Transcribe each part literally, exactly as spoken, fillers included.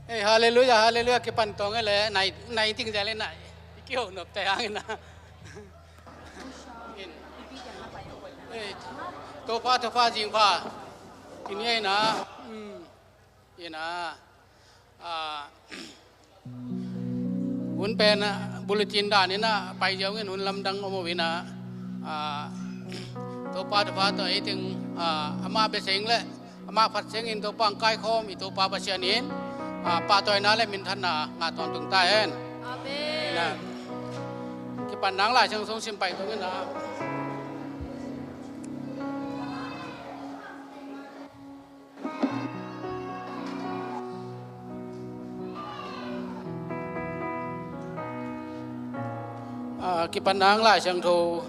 Ei, halleluia, halleluia, kipan tawng e le, nai, nai ting zia le nai. I kiho nop te hang ina. In. Ei, Topa, Topa, zing pha. In e ina. Mm. Ina. Ah. Hun pen, ah, bulletin dan ina, pai ziau in hun lamdang om ina. Ah. Topa, Topa, to ei ting, ah, ama beseng le. Amah phat ciangin Topa ang kaikhawm i Topa Pasian in, ah, pahtawina le minthanna ngah tawntung ta hen. Amen. Kipan nang Lai Siangtho sim pai tung in a. Ah, kipan nang Lai Siangtho,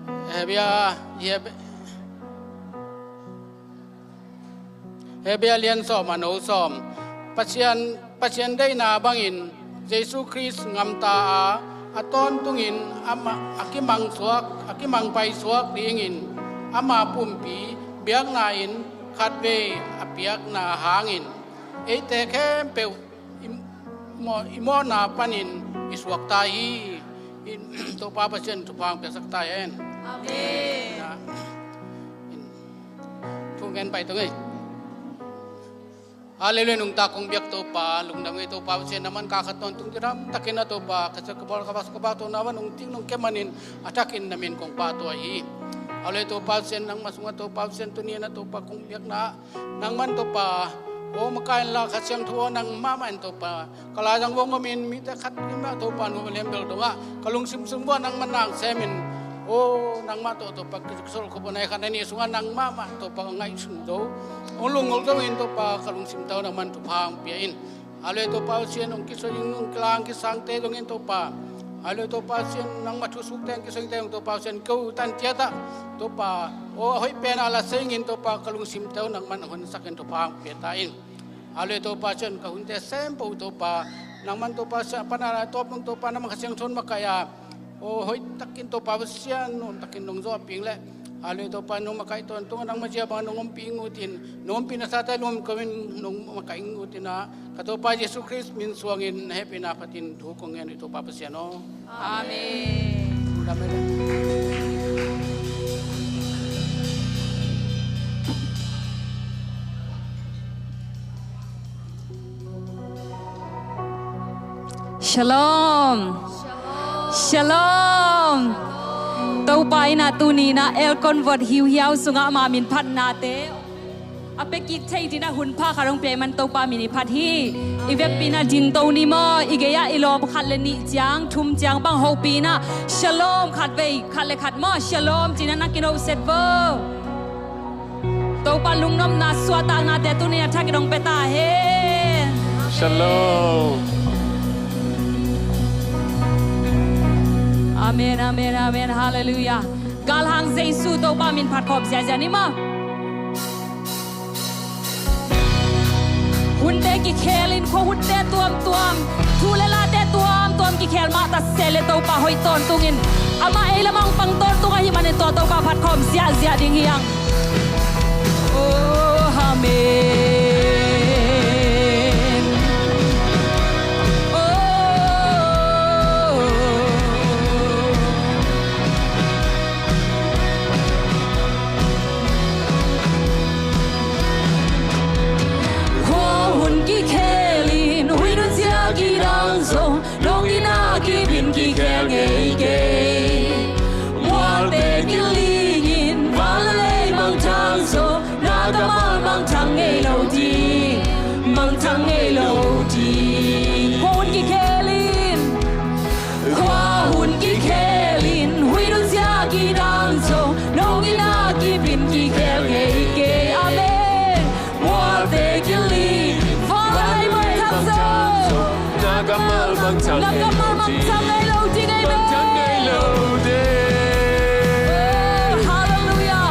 ah, Hebia, Heb-, Hebia lian sawm a no sawm. Pasian, Pasian deihna bangin Jesu Khrist ngamta a, a tawntungin ama, a kimangsuak, a kimangpaisuak dingin ama pumpi biakna in khatvei a piakna hangin eite khempeuh i maw-, i mawhna panin i suakta hi. In, Topa Pasian thupha piaksak ta hen. Amen. Thu ngen pai tung ei. Halleluia, nungta kong biak Topa, lungdam ngei Topa Pasian, na man ka khat tawntung diram takin a Topa, ka sak ka bawl ka bas ka bak to na van nung ting nung ke manin a thakin na min kong pahtawi hi. Halleluia Topa Pasian, nangma sungah Topa Pasian, tuni in a Topa kong biakna nangman Topa, aw makain la Kha Siangtho aw nangmah mah in Topa, ka laizang vong om in mite khat in mah Topa nu lem bel dongah ka lungsim sung vua nangman nang semin, aw nangmah tawh Topa kisolkhop a nai khat na ni sungah nangmah mah Topa ka ngaihsun zo, hong lungol zo in Topa ka lungsim tawh nangman thupha hong pia in. Halleluia Topa Pasian, hong kisoi in hong kilang kisangte zongin Topa, halleluia Topa Pasian, nangmah thusukte hong kisoi te hong Topa Pasian ko tan ciatah Topa, aw a hoih pen a la sengin Topa ka lungsim tawh nangman hong honsak in thupha hong pia ta in. Halleluia Topa Pasian, ka hunte sempoh Topa, nangman Topa Pasian a pan a la tawp nung Topa nangmah Kha Siangtho makaih a, aw hoih takin Topa Pasian, nuam takin nong zawhpih le. Halleluia Topa, nong makaih tawntung a nangmah zia bang nong ompih ing ut in, nong ompih nasate lum ko in nong makaih ing ut in a, ka Topa Jesu Khrist min suangin na hehpihna phatin thu kong ngen uh Topa Pasian aw. Amen. Shalom. Shalom. Topa in a tuni in a aircon vot hiuhiau sungah ama min phatnate a pia kik thei dingin a hun pha khat hong pia man Topa min i phat hi. I vekpi in a dingto ni maw, i gei ah i lawm khat le nih ciang, thum ciang bang hopih in a shalom khat vei, khat le khat maw, shalom ci in a na kinohset vo. Topa lungnopna suahtaknate tuni a thakin hong pia ta hen. Shalom. Amen, amen, amen. Halleluia. Galhang Jesu Topa min phat khawm ziahziah ni maw. Hunte kikhel in, khua hunte tuamtuam, thu le late tuamtuam kikhel mah ta se le Topa hoih tawntungin, amah ei lamah hong pang tawntung ahih manin tua Topa phat khawm ziahziah ding hi hang. Oh, amen. Oh. Khua hun kikhel in, huih nunzia kidang zong, lawng in a kip in kikhel ngei kei. Mualte kiling in, van le lei mangthang zong, na kammal mangthang ngei lo ding, mangthang ngei lo ding. Khua hun kikhel in, khua hun kikhel in, huih nunzia kidang zong, lawng in a kip in kikhel ngei kei. Amen. Mualte kiling, van le lei mangthang zong, na kammal mangthang ngei lo ding, mangthang ngei lo ding. Oh, halleluia.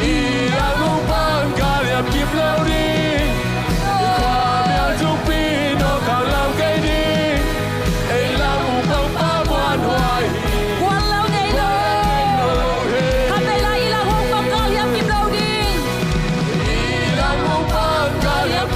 I lang ung pan ka liam kip lo ding. I khua mial thukpi nawk khang lam kei ding. Ei lang ung pang pa muan huai hi. Muan lo ngei lo. Khat vei la i lang ung pang ka liam kip lo ding. I lang ung pang ka liam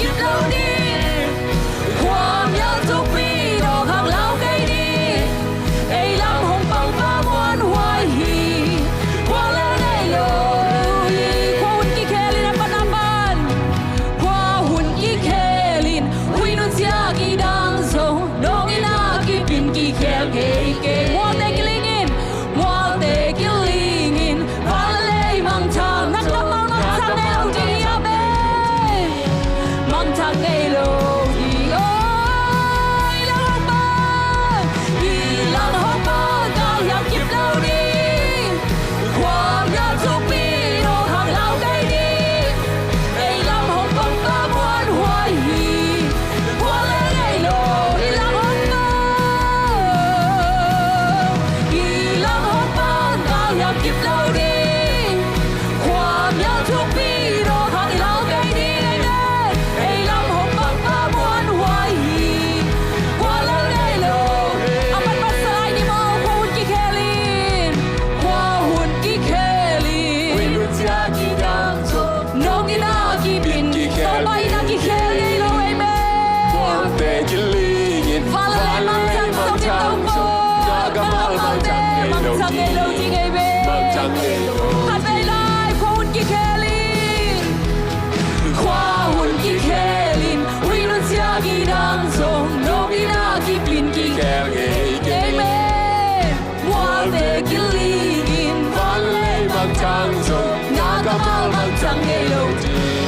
Hang zong na kammal mangthang ngei lo ding.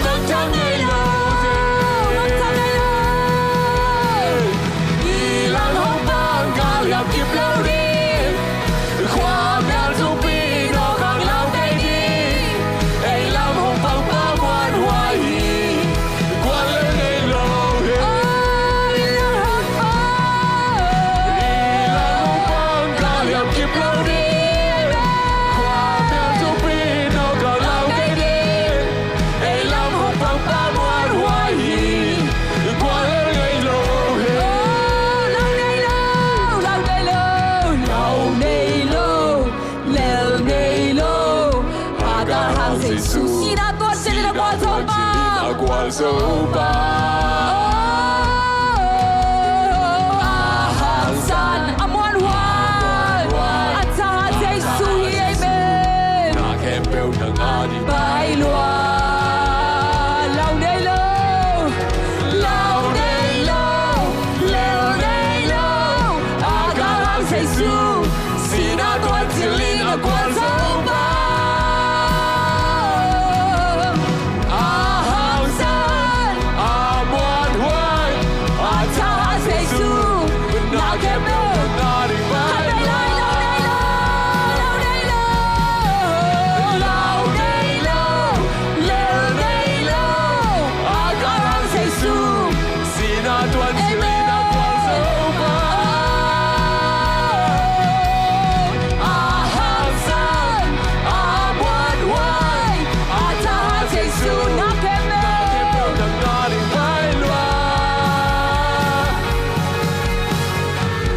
Mangthang ngei lo ding. Mangthang ngei lo. I lam hong pang ka liam kip lo ding. Khua mial thukpi nawk hang lau kei ding. Ei lam hong pang Pa muanhuai hi. Gual lel ngei lo hi. Oh, i lam hong pang. I lam hong pang ka liam kip lo ding. Khua mial thukpi nawk hang lau kei ding. Ei lam hong pang Pa muanhuai hi. Gual lel ngei lo hi. Oh, lau ngei lo, lau ngei lo, lau ngei lo. Lel ngei lo. A galhang Jesu. Sihna tuan cilin a gualzo pa. A gualzo pa. Oh, a hangsan, a muanhuai. A thahat Jesu hi, amen. Na khempeuh nang a ding pai lua. Lau ngei lo. Lau ngei lo. Lel ngei lo. A galhang Jesu. Sihna tuan cilin a gualzo pa. A hangsan, a muanhuai, a thahat Jesu. Na khempeuh nang a ding pai lua. Lau ngei lo, lau ngei lo, lau ngei lo, lel ngei lo. A galhang Jesu. Sihna tuan cilin a gualzo pa. A hangsan, a muanhuai, a thahat Jesu. Na khempeuh nang a ding pai lua.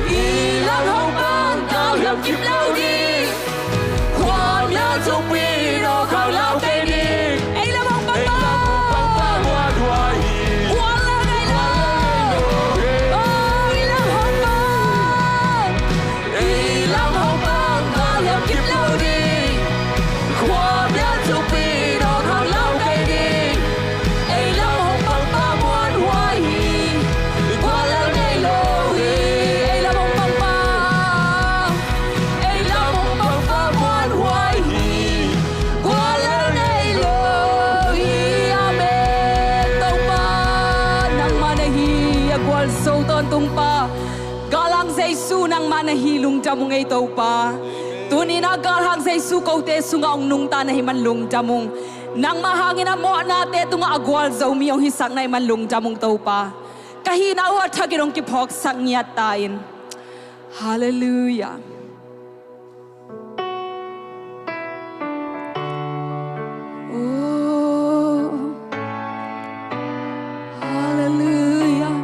I lam hong pang ka liam kip lo ding. Khua mial thukpi nawk hang lau kei ding. Ei lam hong pang Pa. Ei lam hong pang Pa muanhuai hi. Gual lel ngei lo. Oh, i lam hong pang. I lam hong pang ka liam kip lo ding. Khua mial thukpi nawk hang lau kei ding. Ei lam hong pang Pa muanhuai hi. Gual lel ngei lo hi. Ei lam hong pang Pa. Ei lam hong pang Pa muanhuai hi. Gual lel ngei lo hi. Amen. Topa, nangmah na hi a gualzo tawntung pa. Galhang Jesu nangmah na hi, lungdam ung ei Topa. Tuni-in a galhang Jesu kote sungah hong nungta na hih man lungdam ung. Nangmah hangin a mawhnate tungah a gualzo mi hong hisak na hih man lungdam ung Topa. Ka hihna uh a thakin hong kiphawksak ngiat ta in. Halleluiah. Oh, halleluiah.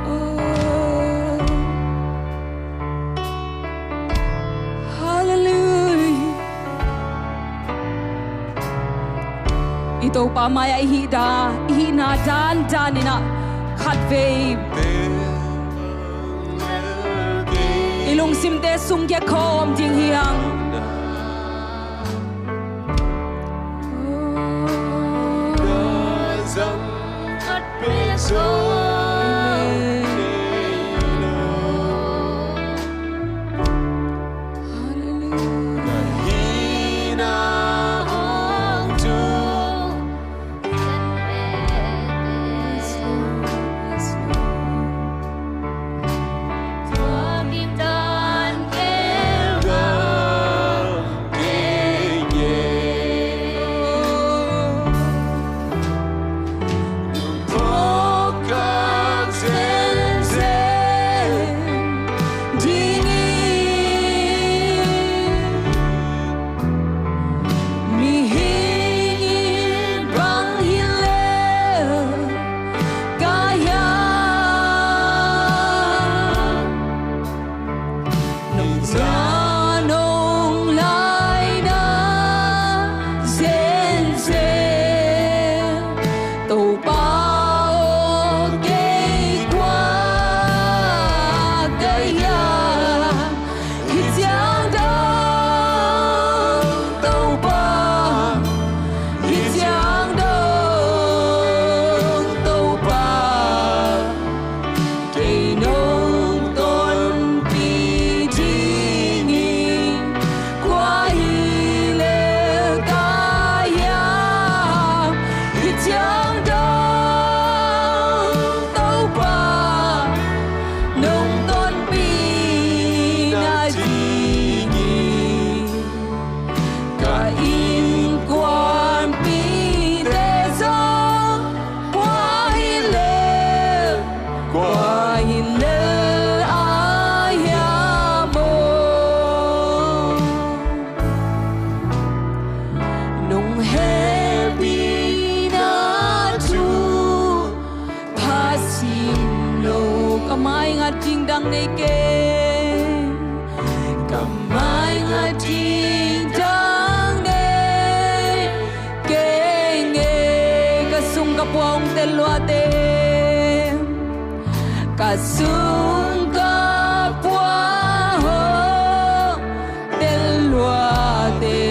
Oh, halleluiah. I Topa mai-ah i hihna, i hihna dandan in ah khatvei i lungsimte sungkia khawm ding hi hang. te, ka sung ka pua hong tel luate.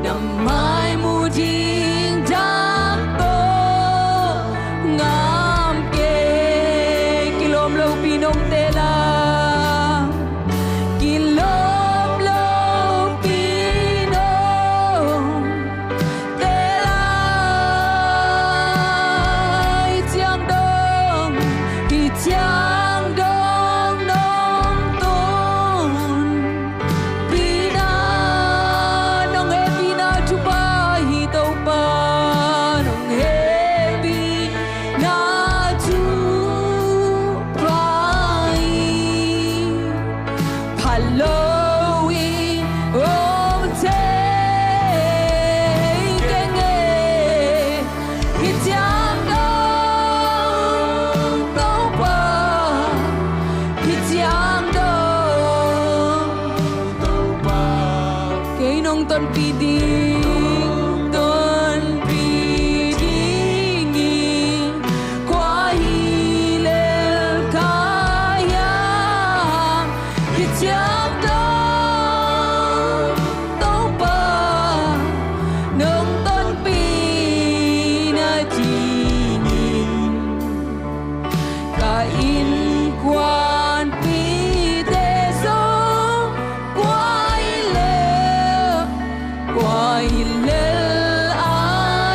Na mai mu ding dang tawh ngam kei. Kilawm lopi nong teel a, kilawm lopi nong teel a, hih ciang dong, hih ciang dong nong tun pina, nong hehpihna thupha hi Topa, nong hehpihna thupha hi. Pha lo in hong thei keng e. Hih ciang dong Topa, hih ciang dong Topa, kei nong tonpih ding, tonpih ding hi. Kua hi lel ka hiam, hih ciang dong Topa, nong tonpih nadingin ka innkuanpihte zong kua hi lel, kua hi lel a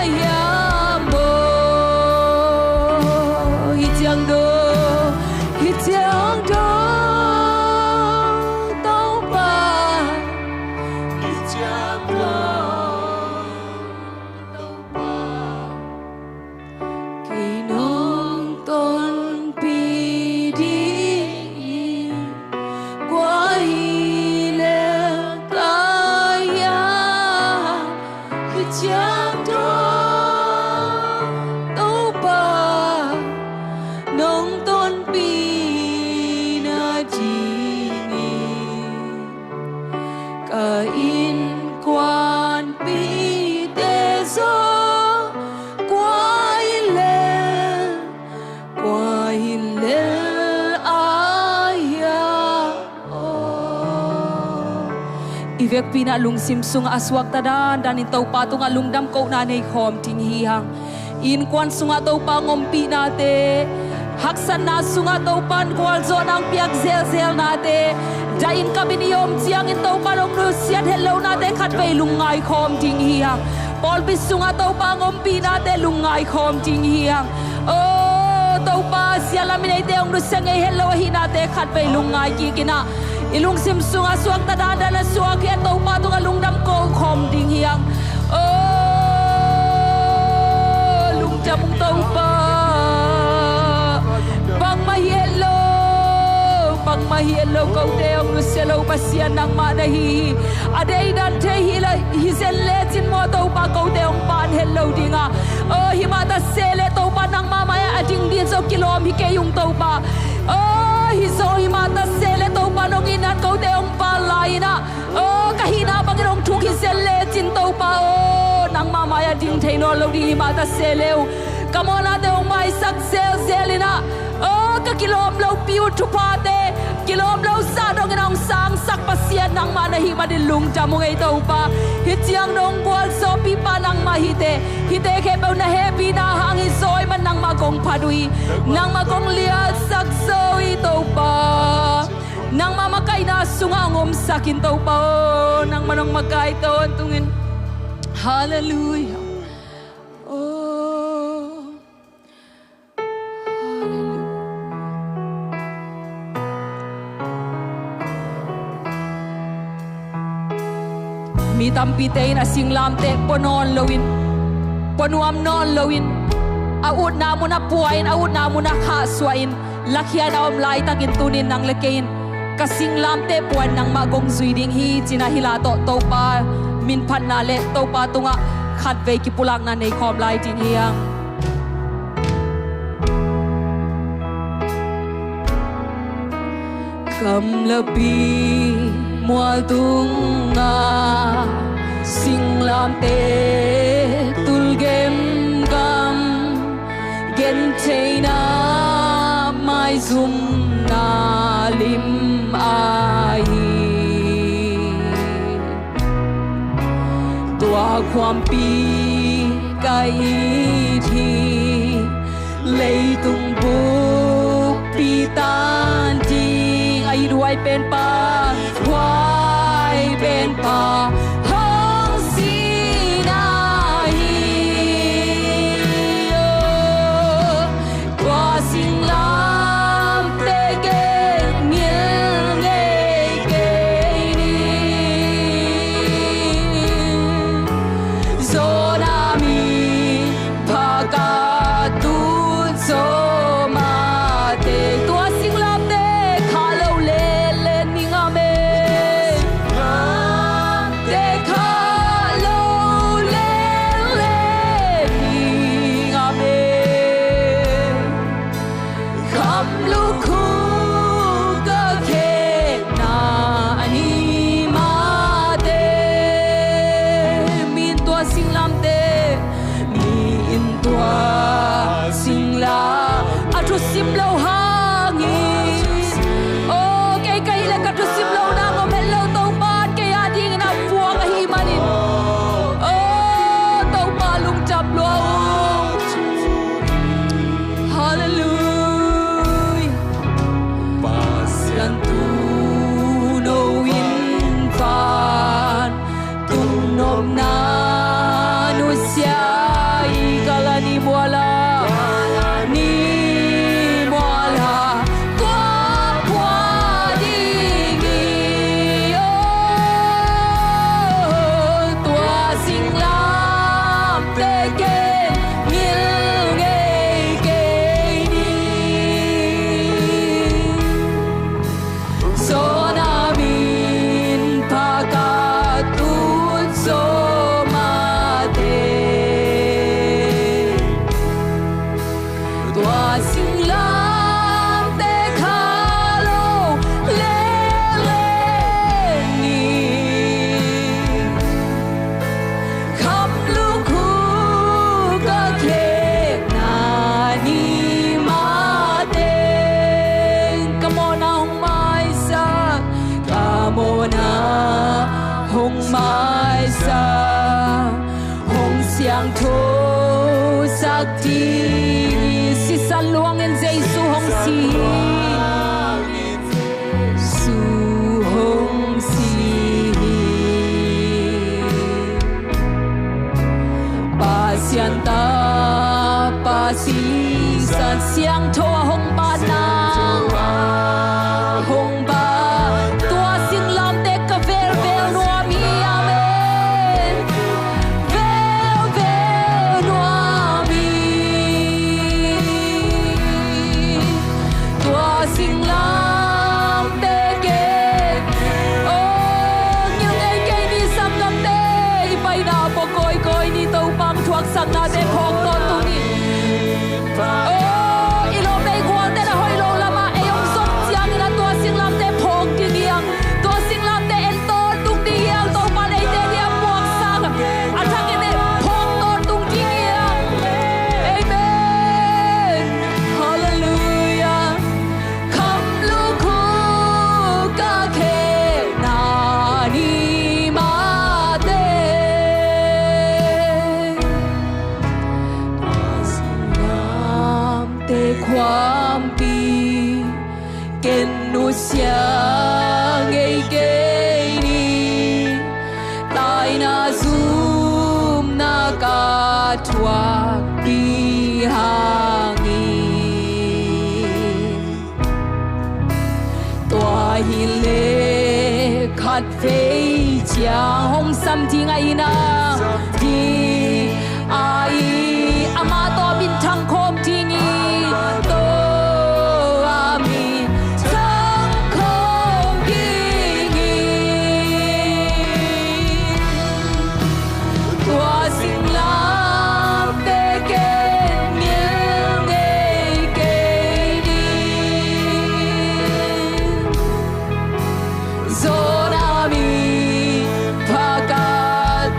hiam aw. Hih ciang dong, hih ciang dong Topa, hih ciang dong Topa, kei nong tonpih ding hi. Kua hi lel ka hiam, hih ciang dong Topa, nong tonpih nadingin ka innkuanpihte zong kua hi lel, kua hi lel a hiam aw. I vekpi-in ah lungsim sungah a suakta dandanin Topa tungah lungdam kohna nei khawm ding hi hang. Innkuan sungah Topa hong ompihnate, haksatna sungah Topa in gualzawhna hong piak zelzelnate, dahin kapin i om ciangin Topa in hong nusiat hetlohnate khatvei lungngai khawm ding hi hang. Pawlpi sungah Topa hong ompihnate lungngai khawm ding hi hang. Aw Topa, sia lam i neite hong nusia ngei hetlo ahihnate khatvei lungngai kik in ah, i lungsim sungah suakta dandan a suak hi a, Topa tungah lungdam ko khawm ding hi hang. Aw lungdam ung Topa. Bangmah hi het lo, bangmah hi het lo, kote hong nusia lo Pasian nangmah na hi hi. A deidan thei hi lo hi zen lecin maw Topa, kote hong pan het lo ding a. Aw himah ta se leh Topa nangmah mai-ah a ding ding zong kilawm hi kei ung Topa. Aw hih zong himah ta se leh Topa nong itna kote hong pan lai in ah, aw ka hihna bangin hong thuk hi zen lecin Topa aw, nangmah mai-ah ding thei nawn lo ding himah ta se leh uh. Ka mawhnate hong maisak zelzel in ah, aw ka kilawm lopi uh thuphate, kilawm lo zah dongin a hong sangsak Pasian nangmah na hih manin lungdam ung ei Topa. Hih ciang dong gualzawhpih pa nangmah hi teh, hihte khempeuh na hehpihna hang hi zaw ahih man nangmah kong phat uh hi. Nangmah kong liatsak zo hi Topa. Nangmah makaihna sungah hong omsak in Topa aw, nangmah nong makai tawntungin. Halleluiah. Aw. Halleluiah. Mi tampite in a singlamteh pua nawn loin, pua nuam nawn loin, a utna munah pua-in, a utna munah khahsuahin, lakhia-in a om laitakin tuni-in nang le kei in ka singlamteh pua-in nangmah kong zui ding hi ci-in ah hih la tawh Topa minphatna le Topa tungah khatvei kipulakna nei khawm lai ding hi hang. Gamlapi mual tungah Singlamteh tulgemgam gentheihna maizumna lim ahi. Tua khuampi ka it hi, leitung bukpi tan ding a it huai penpa, huai penpa hong sihna hi. Tua singlamteh kei ngil ngei kei ni. Zona mi phakat tun sawmate. Tua singlamteh khah lo lele ning, amen. Singlamteh khah lo lele ning, amen. Kham lukhu ka khekna a ni mate. Mi in tua singlamteh, mi in tua singlam a thusim lo hangin. O, kei ka hih leh ka thusim lo nang om het lo, Topa in kei a dingin a puak ahih manin. O, Topa lungdam lua ung. Halleluiah. Pasian tuuno in van tung nopna nusia i kal a ni mual a, ni mual a tua pua ding hi. O, tua singlamteh kei ngil ngei kei ni. Zona mi in phakat tun sawmate. Tua singlamteh khah lo lele ning. Kham lukhu ka khekna ni mateng. Ka mawhna hong maisak, ka mawhna hong maisak, hong siangthosak ding hi. Sisan luangin Jesu hong si hi. Jesu hong si hi. Pasian Tapa sisan siangtho a hong batna, hong bat tua singlamteh ka velvel nuam hi. Amen. Velvel nuam hi. Tua singlamteh kei, o, ngil ngei kei ni. Sanggamte, i paina pua kawikawi ni. Topa hong thuaksaknate phawk tawntung ni. O, i lawm le i gualte na hoih lo lamah ei hong zon ciangin a tua singlamteh phawk ding hi hang. Tua singlamteh en tawntung ding hi hang. Topa in eite ading a puaksak a thak in ei phawk tawntung ding hi hang. Amen. Halleluiah. Kham lukhu ka khekna ni mateng. Tua singlamteh khuampi ken nusia ngei kei ni. Taina zumna ka thuak ding hang hi. Tua hi leh khat vei ciang hong sam ding ahi na, ding ahi, amah tawh a minthang khawm ding hi. Tawh a minthang khawm ding hi. Tua singlamteh ken ngil ngei kei ni. Zona mi phakat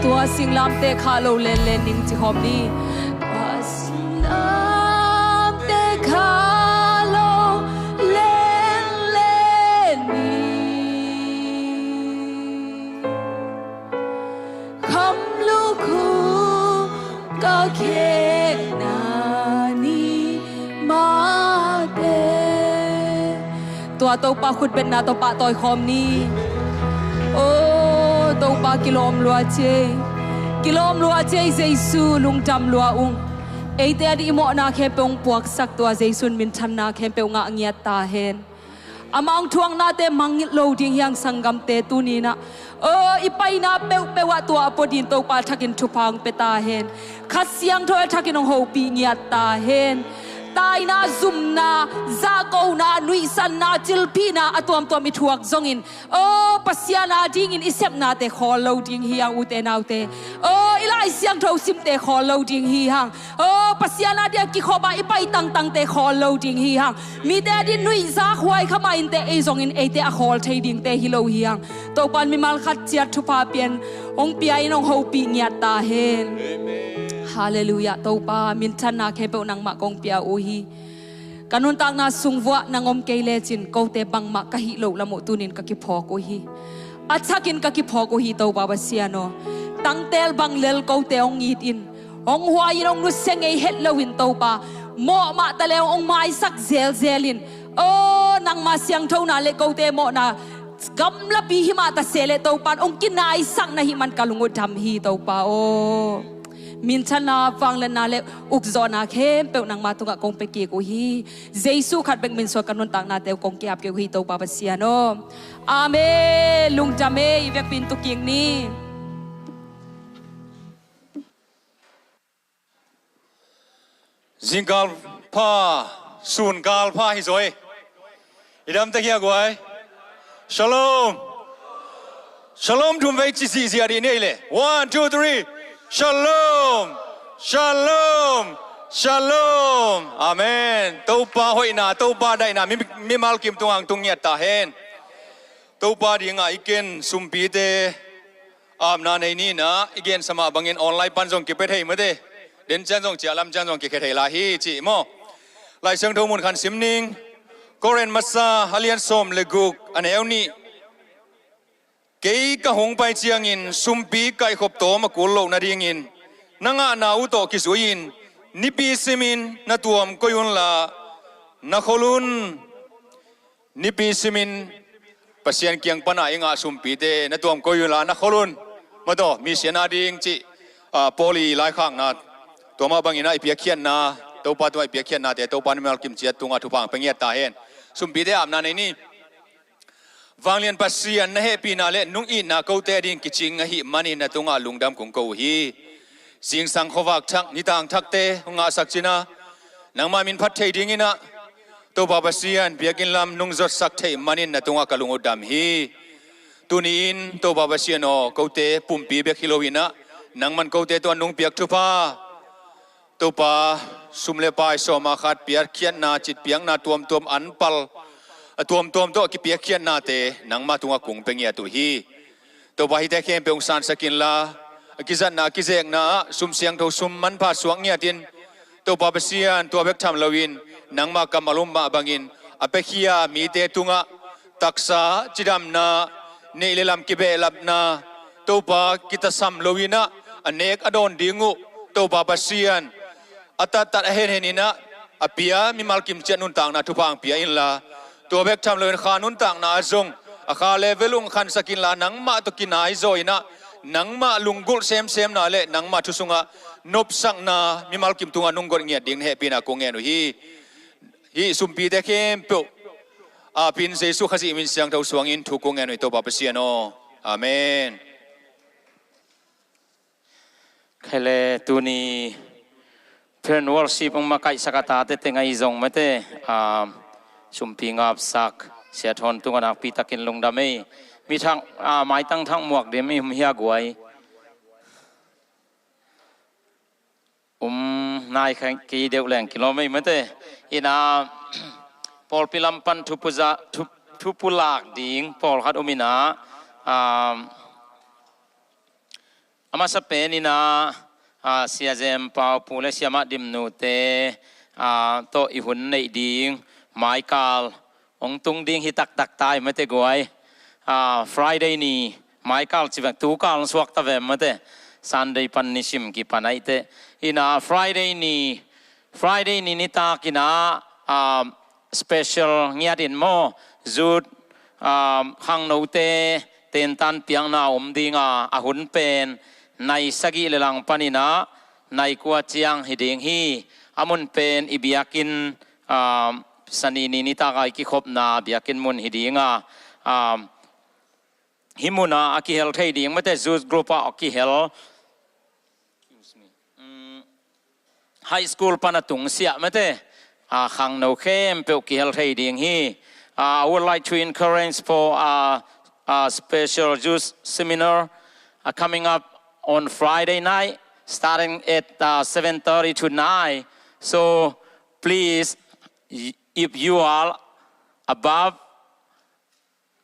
Tua singlamteh khah lo lenlen ning ci khawm ni. Tua singlamteh khah lo lenlen ning. Kham lukhu ka khekna ni mahte. Tua Topa khutbetna tawh pahtawi khawm ni. O Topa kilawm lua ciei. Kilawm lua ciei Jesu lungdam lua ung. Eite a dih i mawhna khempeuh hong puaksak tua Jesu in minthanna khempeuh ngah ngiat ta hen. Amah hong thuaknate mangngilh lo ding hi hang sanggamte tuni-in ah. O i paina peuhpeuh ah tua a pua dingin Topa thakin thupha hong pia ta hen. Kha Siangtho a thakin hong hopih ngiat ta hen. Taina, zumna, zahkona, nuihsanna, cilphihna a tuamtuam i thuak zongin, o Pasian a dingin i sepnate khawl lo ding hi hang ute naute. O i Lai Siangtho simte khawl lo ding hi hang. O Pasian a dia kikhop a i pai tangtangte khawl lo ding hi hang. Mite a dih nuihza khuai kha mah innte ei zongin eite a khawl thei dingte hi lo hi hang. Topa in mimal khat ciat thupha pian hong pia in hong hopih ngiat ta hen. Halleluiah. Topa minthanna khempeuh nangmah kong pia uh hi. Ka nuntakna sung vuah nang om kei lecin kote bangmah ka hih loh lam uh tunin ka kiphawk uh hi. A thakin ka kiphawk uh hi Topa Pasian aw. Tangtel bang lel kote hong it in. Hong huai in hong nusia ngei het loin Topa. Mawh mah ta le hong maisak zelzel in. O nangma siangthona le kote mawhna gamlapi hi mah ta se le Topa in hong kinaisak na hih man ka lung uh dam hi Topa aw. Minthanna, vangliatna le ukzawhna khempeuh nangma tungah kong pia kik uh hi. Jesu khat bek min suang ka nuntaknate uh kong ki-ap kik uh hi Topa Pasian aw. Amen. Lungdam e, i vekpi in tu kik ni. Zingkal pha, sunkal pha hi zaw e. I dam tek hi a guai. Shalom. Shalom thum vei ci zihziah dih ni ei le. One, two, three. Shalom. Shalom. Shalom. Amen. Topa hoihna, Topa daihna mi, mimal kim tungah hong tung ngiat ta hen. Topa dingah i ken sumpite apna nei ni in ah, i gensa mah bangin online pan zong kipia thei mate. Den ciang zong ciah lam ciang zong kikhia thei lai hi ci maw. Lai Siangtho mun khat sim ning. Korin masa a lian sawm le guk a neu nih. Kei ka hong pai ciangin sumpi kaihkhop tawm a kul loh nadingin na ngahna uh tawh kizui-in nipi simin na tuam koih unla na khol un. Nipi simin Pasian kiang pana i ngah sumpite na tuam koih unla na khol un. Mataw, misian a ding cih, ah, Paul i laikhakna, tua mah bangin ah i piakkhiatna, Topa tungah i piakkhiatnate Topa in mimal kim ciat tungah thupha hong pia ngiat ta hen. Sumpite apna nei ni. Vanglian Pasian, na hehpihna le nung itna kote a ding kicing ahih manin na tungah lungdam kong ko uh hi. Zingsang khuavak thak, nitang thakte hong ngahsak cin a, nangmah min phat thei dingin ah, Topa Pasian, biakinn lam nung zotsak theih manin na tungah ka lung uh dam hi. Tuni-in Topa Pasian aw, kote pumpi bek hi loin ah, nangman kote tungah nung piak thupha, Topa, sum le pai sawma khat piakkhiatna, citpiakna tuamtuam, anpal a tuamtuam tawh kipiakkhiatnate nangmah tungah kong pia ngiat uh hi. Topa, hihte khempeuh hong sansak inla, a kizatna, a kizekna ah sum siangtho sum manpha suak ngiatin, Topa Pasian, tua bek tham loin nangmah kammal um mah bangin a piakhia mite tungah taksa cidamna, neih le lam kibehlapna, Topa kitasam loin ah a nek a dawn ding uh, Topa Pasian, a tattat a henhen in ah a pia mimal kim ciat nuntakna thupha hong pia inla, tua bek tham loin kha nuntakna ah zong a kha level ung khansak inla, nangmah tawh kinai zaw in ah nangmah lunggulh semsemna le nangmah thu sungah nopsakna mimal kim tungah nung got ngiat ding na hehpihna kong ngen uh hi. Hih sumpite khempeuh apin Jesu Khazih min siangtho suangin thu kong ngen uh hi, Topa Pasian aw. Amen. Khaile tuni praise and worship hong makaihsak a tate teng ahi zong mate, ah, sumpi ngapsak Sia Thawn tungah nakpi takin lungdam ei. Mi thak, ah, maitang thak muak dim i hum hia guai. Um nai kha kei deuh leng kilawm ei mate. Ina pawlpi lam pan thupuza, thu, thupulak ding pawlkhat um ina, ah, A masa pen in ah, ah, Sia Jem Pau Pu le Siamah Dim Nu te, ah, tawh i hun neih ding maikal hong tung ding hi taktak ta hi mate guai. Ah, Friday ni maikal ci veng, tukal suak ta veng mate. Sunday pan nisim kipan ahih teh. In ah Friday ni, Friday ni nitak in ah, ah, special ngiat in maw, youth, ah, khangnote tentan piakna om ding a, a hun pen nai sagih le lang pan in ah nai kua ciang hi ding hi. A mun pen i biakinn, ah, Sani ni nitak a i kikhopna biakinn mun hi ding a, ah, hih mun ah a kihel thei ding mate, youth group ah a kihel. Excuse me. Mm, high school pan a tungsiah mate, ah, khangno khempeuh kihel thei ding hi. Ah, I would like to encourage for, ah, a special youth seminar, ah, coming up on Friday night, starting at, ah, seven thirty to nine. So please, y-, if you are above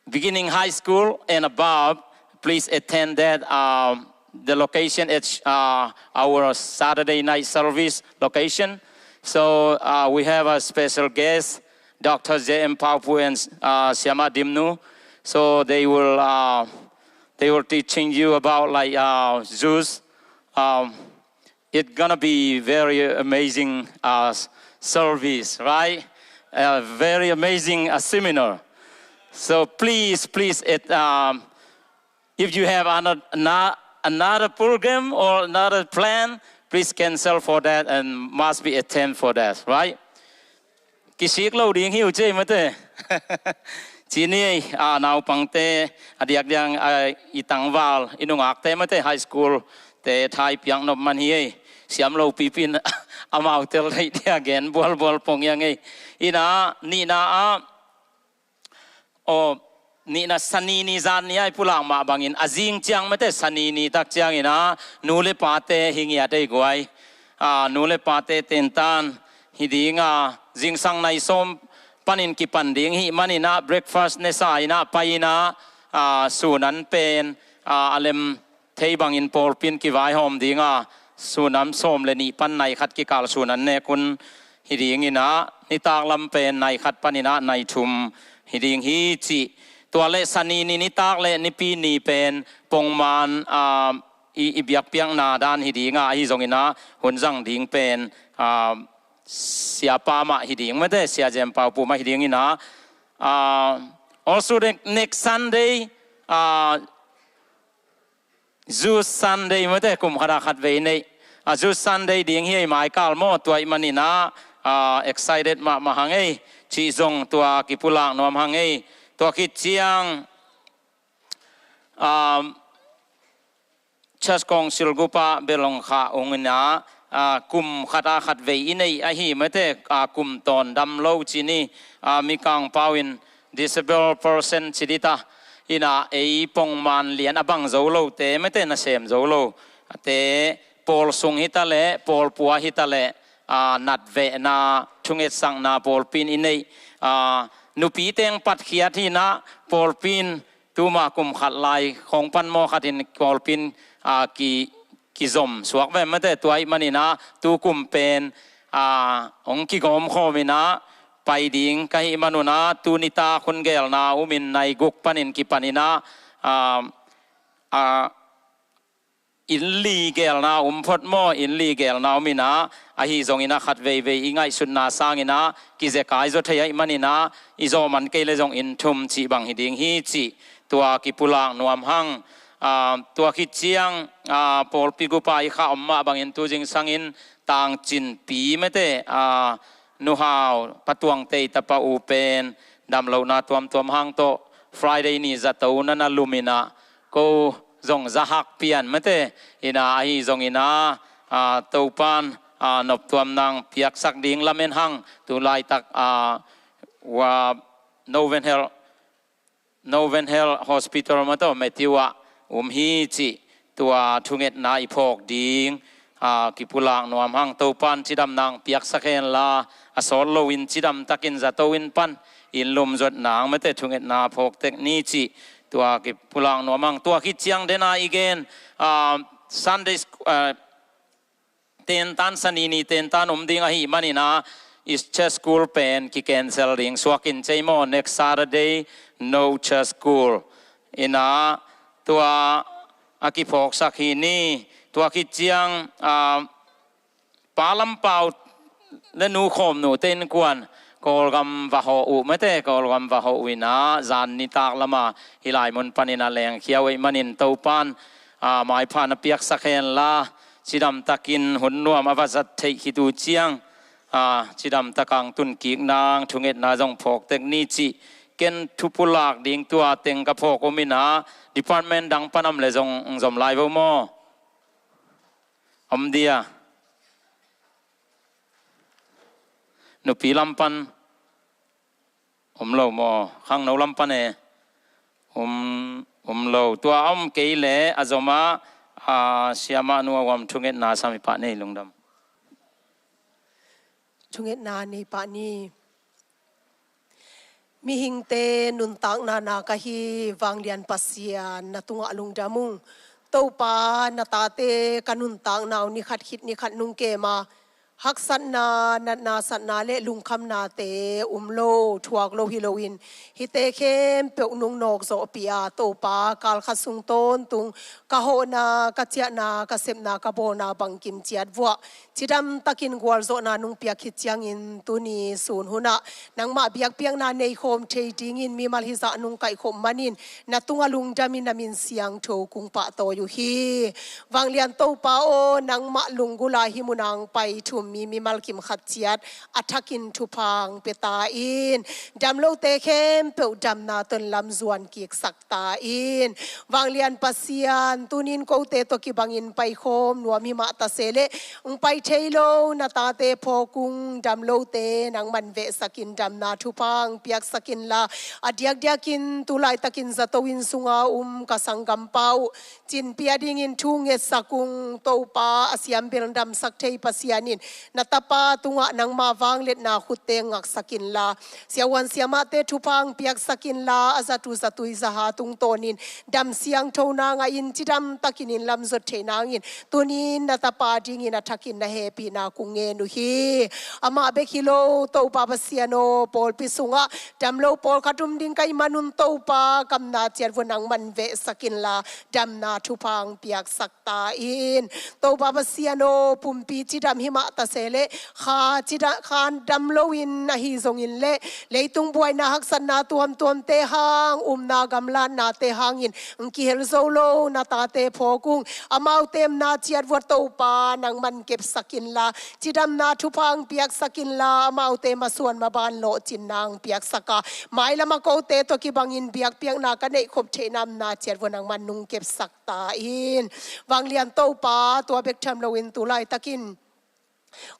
beginning high school and above, please attend that, um, the location at, uh, our Saturday night service location. So, uh, we have a special guest, Doctor J M Pau Pu and, uh, Siamah Dim Nu. So they will, uh, they will teaching you about, like, uh, youth, um, it's gonna be very amazing, uh, s-, service, right? A very amazing, uh, seminar. So please, please, it, um, if you have another, ano-, another program or another plan, please cancel for that and must be attend for that, right? Kisik lo ding hi uh ci ei mate. Ci ni ei, a, naupangte, a diakdiak, a, i tangval, i nungakte mate, high school te thai piak nop man hi ei. Siam lo pipi in amau tel thei dia gen bualbual pong iang ei. In ah, nihna ah, aw, nihna Sani ni zan ni a i pulak mah bangin a zing ciang mate, Sani ni tak ciang in ah nu le pate hi ngiat ei guai. A, nu le pate tentan hi ding a, zingsang nai sawm panin kipan ding hi man in ah breakfast ne sa in ah pai in ah, a, sun an pen, a, a lem thei bangin pawlpi in kivaihawm ding a, sun an sawm le nih pan nai khat kikal sun an nek un hi ding in ah, nitak lam pen nai khat pan in ah nai thum hi ding hi ci. Tua le Sani ni nitak le Nipi ni pen pongman, a, i, i biakpiakna dan hi ding a, ahi zong in ah hun zang ding pen, a, Siapa mah hi ding mate, Sia Jem Pau Pu mah hi ding in ah, a, also the next Sunday, a, Youth Sunday mate, kum khat a khat vei nei. A, Youth Sunday ding hi ei maikal maw, tua ahih man in ah, a, excited mahmah hang ei. Cih zong tua kipulak nuam hang ei. Tua khit ciang, um, Church Council group ah belong kha ung in ah, a, kum khat a khat vei i nei ahi mate, a, kum tawn dam lo ci ni, a, Mikang pau in disabled person ci dita. In ah ei pongman lian a bang zo lote mate, nasem zo lo. A te pawl sung hi ta leh, pawl pua hi ta leh, a, natvehna, thungetsakna pawlpi in i nei. A, nupi teng patkhiat hi in ah, pawlpi in tuma kum khat lai khawng pan maw khat in pawlpi in, a, ki, kizom suak ve mate, tua ahih man in ah tu kum pen, a, hong kigawm khawm in ah pai ding ka hih man un ah, tu nitak hun geelna um in nai guk panin kipan in ah, a, a, inn li geelna um phot maw, inn li geelna um in ah, ahi zong in ah khat veivei i ngaihsutna sang in ah kizekai zaw thei ahih man in ah, i zawh man kei leh zong inn thum cih bang hi ding hi cih tua kipulak nuam hang. A, tua khit ciang, a, pawlpi group ah i kha om mah bangin tu zingsang in Tangcinpi mate, a, Nu Hau, Pa Tuang Tei tapa u pen damlohna tuamtuam hang tawh Friday ni zato na na lum in ah, ko zong za hak pian mate, in ah ahi zong in ah, a, Topan, a, noptuam nang piaksak ding lamen hang, tu laitak, a, ua Noven Health, Noven Health Hospital mate, Matthew ah um hi cih tua thungetna i phawk ding, a, kipulak nuam hang. Topan cidam nang piaksak hen la, a sawt lo in cidam takin zato in pan inn lum zot nang mate, thungetna phawk tek ni cih tua kipulak nuam hang. Tua khit ciang den a i gen, a, Sunday school, uh, tentan, Sanini tentan om ding ahih manin ah, Easter school pen ki-cancel ding suakin cei maw, next Saturday no church school. Ina tua a kiphawksak hi ni, tua khit ciang, ah, Pa Lampau le Nu Khawm Nu te innkuan Kawlgam va hawh uh mate, Kawlgam va hawh uh ina, zan nitak lama hih lai mun panin a lengkhia uh ahih manin Topan, ah, maipha na piaksak henla, cidamtakin hun nuam a va zat theih khit uh ciang, ah, cidamtak ang tun kik nang thungetna zong phawk tek ni cih ken thupulak ding tua teng ka phawk om ina, department dang pan om le zong zom lai vo maw? Om dia. Nupi lam pan om lo maw? Khangno lam pan e. Om, om lo. Tua a om kei le a zom a, a, siamah nu a huam thungetna sam i pah nei lungdam. Thungetna nei pah ni. Mihingte nuntakna na ka hi, Vanglian Pasian na tungah lungdam ung. Topa, na tate ka nuntakna uh nikhat khit nikhat nung kem a, haksatna, natna, satna le lungkhamnate um lo, thuak lo hi loin, hihte khempeuh nung nawk zawhpih a, Topa, kalkhat sung tawntung ka hawhna, ka ciahna, ka sepna, ka bawlna bangkim ciat vuah cidamtakin gualzawhna nung piak khit ciangin tuni sun hunah nangmah biakpiakna neikhawm thei dingin mimal hizah nung kaihkhop manin na tungah lungdamin na min siangtho kung pahtawi uh hi. Vanglian Topa aw, nangmah lunggula hih munah ang paithum mi mimal kim khat ciat a thakin thupha ang pia ta in, damlote khempeuh damna tawh lamzuan kiksak ta in. Vanglian Pasian, tunin kote tawh kibangin paikhawm nuam hi mah ta se leh, ong pai thei lo na tate phawk ung, damlote nangman vehsakin damna thupha ang piaksak inla, a diakdiakin tu laitakin zato inn sunga um ka sanggampa uh cinpi a dingin thu ngetsak ung. Topa, a siam bel damsak thei Pasian in na tapa tungah nangma vangliatna khutte ngaksak inla, siavuan siamahte thupha ang piaksak inla, a zatui zatui zaha tungtawnin dam siangtho nang a in cidamtakin inn lam zot theih nangin tunin na tapa dingin a thakin na hehpihna kong ngen uh hi. Amah bek hi lo, Topa Pasian aw, pawlpi sungah damlo pawlkhat um ding ka hih manun Topa, kamna ciat vua nangman vehsak inla, damna thupha ang piaksak ta in. Topa Pasian aw, pumpi cidam hi mah ta se leh, kha cidam, kha damlo in ahi zongin leh, leitung buaina haksatna tuamtuamte hang, umna gamlatnate hangin ong kihel zo lo na tate phawk ung. Amaute omna ciat vua Topa nangman kepsak inla, cidamna thupha ang piaksak inla, amaute masuan maban lawhcinna ang piaksak a, mailam a kote tawh kibangin biakpiakna ka neihkhop theihna omna ciat vua nangman nong kepsak ta in. Vanglian Topa, tua bek tham loin tu laitakin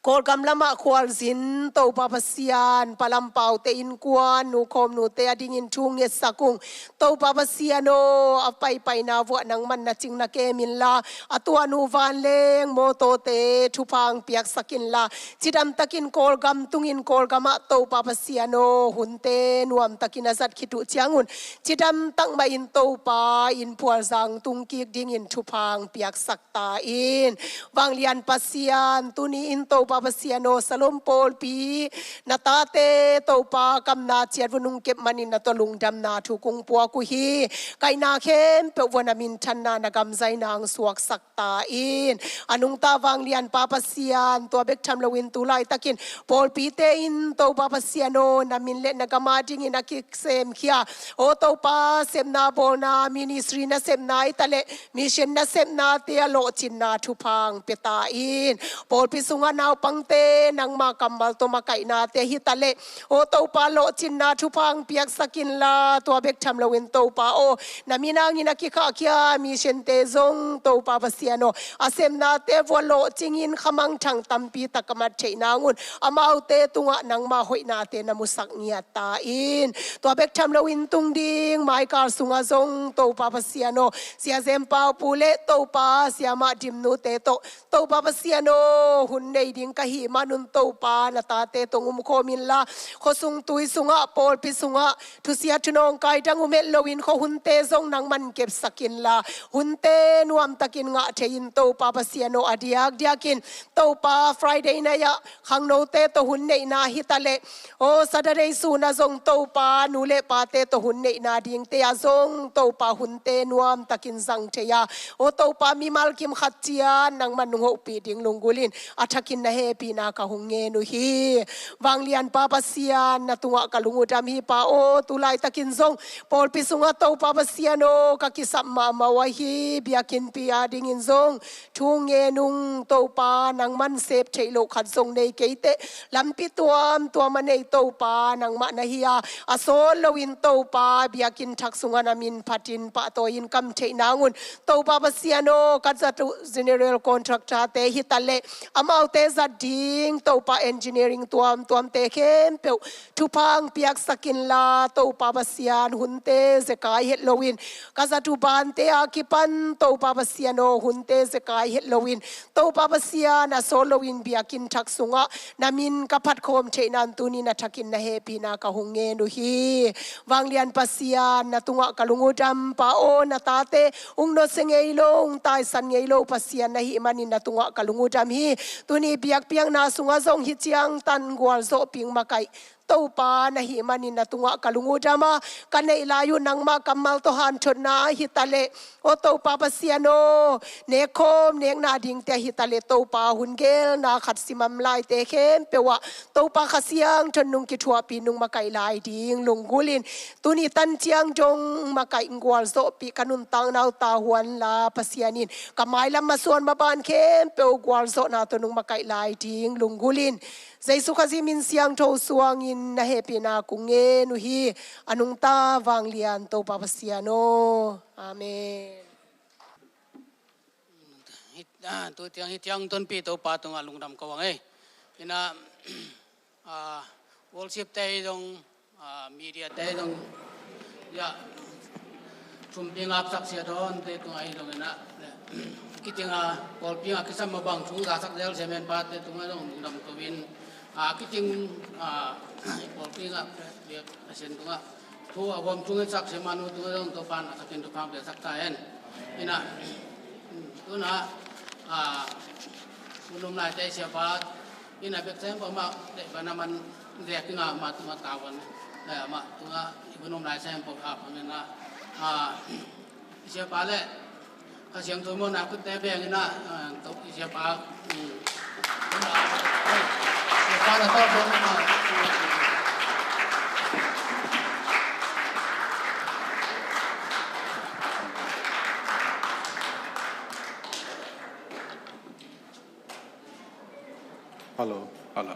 Kawlgam lamah khualzin Topa Pasian, Pa Lampaute innkuan, Nu Khawm Nute a dingin thu ngetsak ung. Topa Pasian aw, a paipaina vuah nangman na cing na kem inla, a tuan uh vanleng mawtawte thupha ang piaksak inla, cidamtakin Kawlgam tungin Kawlgamah Topa Pasian aw, hunte nuamtakin a zat khit uh ciangun cidamtak mahin Topa, innphual zang tungkik dingin thupha ang piaksak ta in. Vanglian Pasian, tuni in Topa Pasian aw, Salom pawlpi na tate Topa kamna ciat vua nong kep manin na tawh lungdamna thu kong puak uh hi. Kaihna khempeuh vua na minthanna, na gamzaina ang suaksak ta in. A nungta Vanglian Pa Pasian, tua bek tham loin tu laitakin pawlpite in Topa Pasian aw, na min le na gam a dingin a kisemkhia, aw Topa, sepna bawlna, ministry nasepna hi ta leh, mission nasepnate a lawhcinna thupha ang pia ta in. Pawlpi sungah naupangte nangma kammal tawh makaihnate hi ta leh, aw Topa, lawhcinna thupha ang piaksak inla, tua bek tham loin Topa aw, na min hangin a kikhahkhia missionte zong Topa Pasian aw, a sepnate vua lawhcingin khamangthang tampi tak a mat theih nangun amaute tungah nangma hoihnate na musak ngiat ta in. Tua bek tham loin tung ding maikal sungah zong Topa Pasian aw, Sia Zem Pau Pu le Topa Siamah Dim Nute tawh Topa Pasian aw, hun thei ding ka hih manun Topa na tate tawh umkhawm inla, khuasung tui sungah, pawlpi sungah, thusia thunawngkai dang um het loin khuahunte zong nangman kepsak inla, hunte nuamtakin ngah thei in Topa Pasian aw, a diakdiakin Topa Friday night ah khangnote tawh hun neihna hitaleh, aw Saturday sunah zong Topa nu le pate tawh hun neihna dingte ah zong Topa hunte nuamtakin zang thei a, aw Topa mimal kim khat ciat nangman nung hopih ding lunggulhin a thakin na hehpihna ka hong ngen uh hi. Vanglianpa Pasian, na tungah ka lung uh dam hi Pa aw, tu laitakin zong pawlpi sungah Topa Pasian aw, ka kisap mahmah uh ahi, biakinnpi adingin zong thu ngen ung Topa, nangman sep theih loh khat zong nei kei teh, lampi tuamtuam a nei Topa nangmah na hi a, a sawt loin Topa biakinn thak sungah na min phatin pahtawi in kam theih nangun Topa Pasian aw, ka zat uh general contractor-te hitaleh, amaute zat ding Topa engineering tuamtuamte khempeuh thupha hong piaksak inla, Topa Pasian hunte zekai het loin, ka zat uh bante a kipan Topa Pasian aw, hunte zekai het loin, Topa Pasian a sawt loin biakinn thak sungah na min ka phatkhawm theihna tuni na thakin na hehpihna ka hong ngen uh hi. Vanglian Pasian, na tungah ka lung uh dam Pa aw, na tate hong nusia ngei lo, hong taisan ngei lo Pasian na hih manin na tungah ka lung uh dam hi. Tuni biakpiakna sungah zong hih ciangtan gualzawhpih hong makaih Topa na hih manin na tungah ka lung uh dam a, ka neih lai uh nangmah kammal tawh hanthotna ahi taleh, aw Topa Pasian aw, nekkhawm nekna dingte ahi taleh Topa hun gelna khat simam laite khempeuh ah Topa Kha Siangtho nung kithuahpih nung makaih lai ding lunggulhin, tuni tan ciang dong makaih gualzawhpih ka nuntakna uh tavuan la Pasian in ka mailam masuan maban khempeuh gualzawhna tawh nung makaih lai ding lunggulhin, Jesu Khazih min siangtho suangin na hehpihna kong ngen uh hi. A nungta vanglian Topa Pasian aw. Amen. Hih, ah, tu tiang hih tiang tonpi Topa tungah lungdam ko ang ei. Ina, ah, worship te dong, ah, media te dong, ya, sumpi ngapsak sia don te tungah i dong ina, kiting a pawlpi a kisam mabang thu zasak zel semen pa te tungah dong lungdam ko in, ah, kiting, ah, pawlpi a, a sen tungah thu a gom thu ngen sak semanu tungah dong Topa na sakin Topa piasak ta hen. Ina, tuna, ah, unum lai te sia pa, ina bek sem pa ma te pa na man zek nga ma tungah tavuan, eh, ma tungah unum lai sem pa ka pa ina, ah, sia pa le, Kha Siangtho mawhna kutte beng ina, ah, to sia pa, mm. Sia pa na to, to, ah. Hello, hello.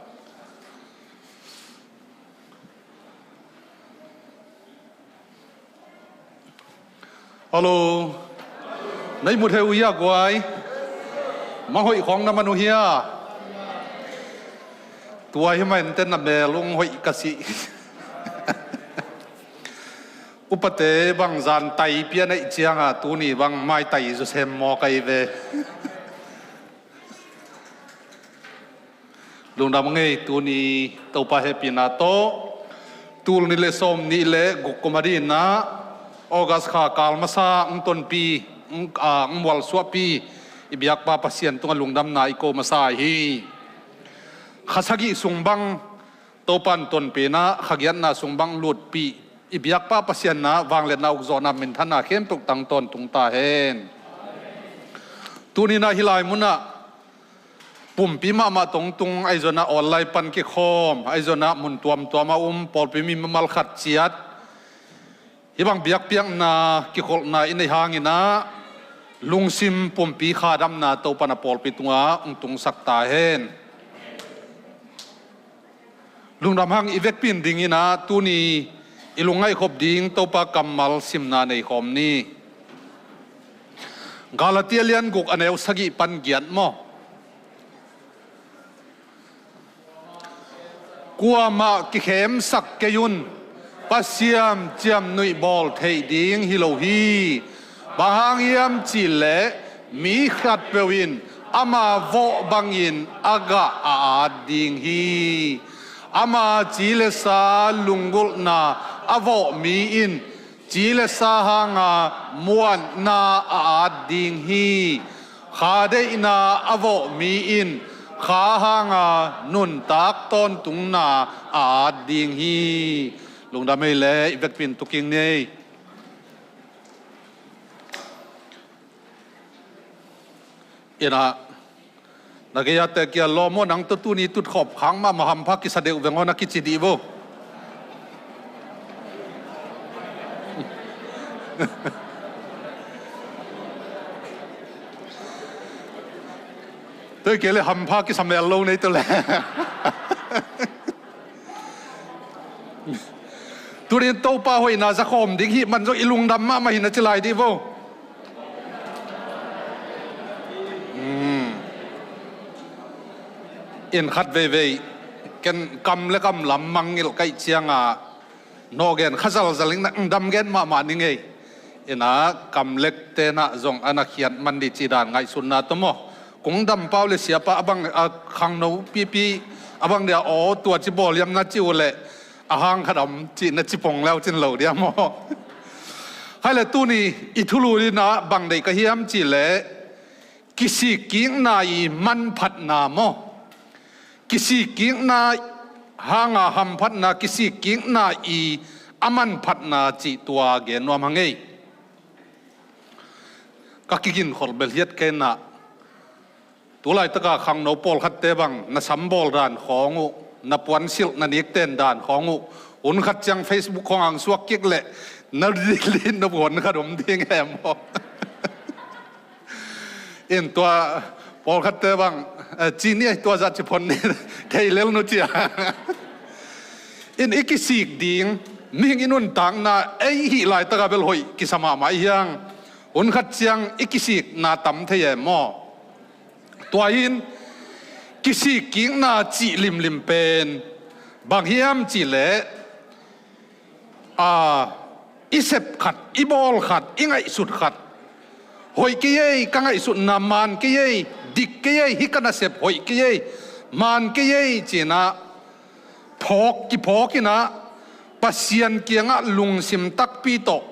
Hello. Na i mut heuh uh hia guai? Manghoih khawng na man uh hia? Tua hi mah ente na mel ung hoih ka sih. Upate bang zan tai pian aih cianga tuni bang maitai zu sem maw kai ve. Lungdam ngei tuni Topa hehpihna tawh. Tul nih le sawm nih le guk kum a dinah August kha kal masa ang tonpi, ang, ah, ang mualsuahpi i biakpa Pasian tungah lungdamna i ko masa hi. Kha sagih sung bang Topan tonpina kha giatna sung bang lutpih i biakpa Pasian na vangliatna ukzawhna minthanna khempeuh tang tawntung ta hen. Tuninah hih lai munah pumpi mahmah tongtung aizonah online pan kikhawm aizonah mun tuamtuam a um pawlpi mi mamal khat ciat hih bang biakpiakna kikholhna i nei hanginah lungsim pumpi khadamna Topan a pawlpi tungah hong tungsak ta hen. Lungdam hang i vekpi in dinginah tuni i lungngaihkhop ding Topa kammal simna nei khawm ni. Galatia lian guk a neu sagih pan giat maw? Kuamah kikhemsak kei un. Pasian ciamnuih bawl theih ding hi lo hi. Bang hang hiam cihleh mi khatpeuh in Ama vawh bangin a gah a at ding hi. Ama ci le sa lunggulhna a vawh mi in ci le sa hanga muanna a at ding hi. Kha deihna a vawh mi in kha hanga nuntak tawntungna a at ding hi. Lungdam ei le i vekpi in tuking ni ei. Ina, na gei-a te kia lawm aw, nang tawh tuni tutkhawm khang mahmah hampha kisa deuh veng aw na kici dih vo. Tua hi kei le hampha kisa mel lo nei tawh le. Tunin Topa hoihna zakhawm ding hih man zong i lungdam mahmah hi na ci lai dih vo. Hmm. In khat veivei ken kam le kam lam mangngilh kaih cianga nawh gen kha zalzal ing na dam gen mahmah ni ngei. Ina kamlek tenah zong a na khiat man dih ci dan ngaihsutna tawh maw. Kung dampau le siapa a bang a khangno pipi a bang dia aw tua ci bawl hiam na ci uh leh a hang khat om cih na ci pong leu cin lo dia maw. Hai le tuni i thulu dinah bang deih ka hiam cih leh kisikkikna i manphatna maw. Kisikkikna hanga hamphatna kisikkikna i a manphatna cih tua gen nuam hang ei. Ka kiginkhol bel hiat kei na. Tulaitaka khangno pawlkhatte bang na sambawl dan khawng uh, na puansilh na nikten dan khawng uh, hun khat ciang Facebook khawng ang suak kik leh na dilin na puan khat om ding em aw. In tua pawlkhatte bang, eh, ci ni ei tua zah ci phon ni thei lel nu cia. In i kisik ding mihing i nuntakna ei hih laitaka bel hoih kisa mahmah i hiang. Hun khat ciang i kisikna tam thei em aw. Tua in kisikkikna cih limlim pen bang hiam cih leh a, i sep khat, i bawl khat, i ngaihsut khat. Hoih kei ei, ka ngaihsutna maan kei ei, dik kei ei, hih ka nasep hoih kei ei, maan kei ei cinah phawk, kiphawk inah Pasian kiangah lungsim takpi tawh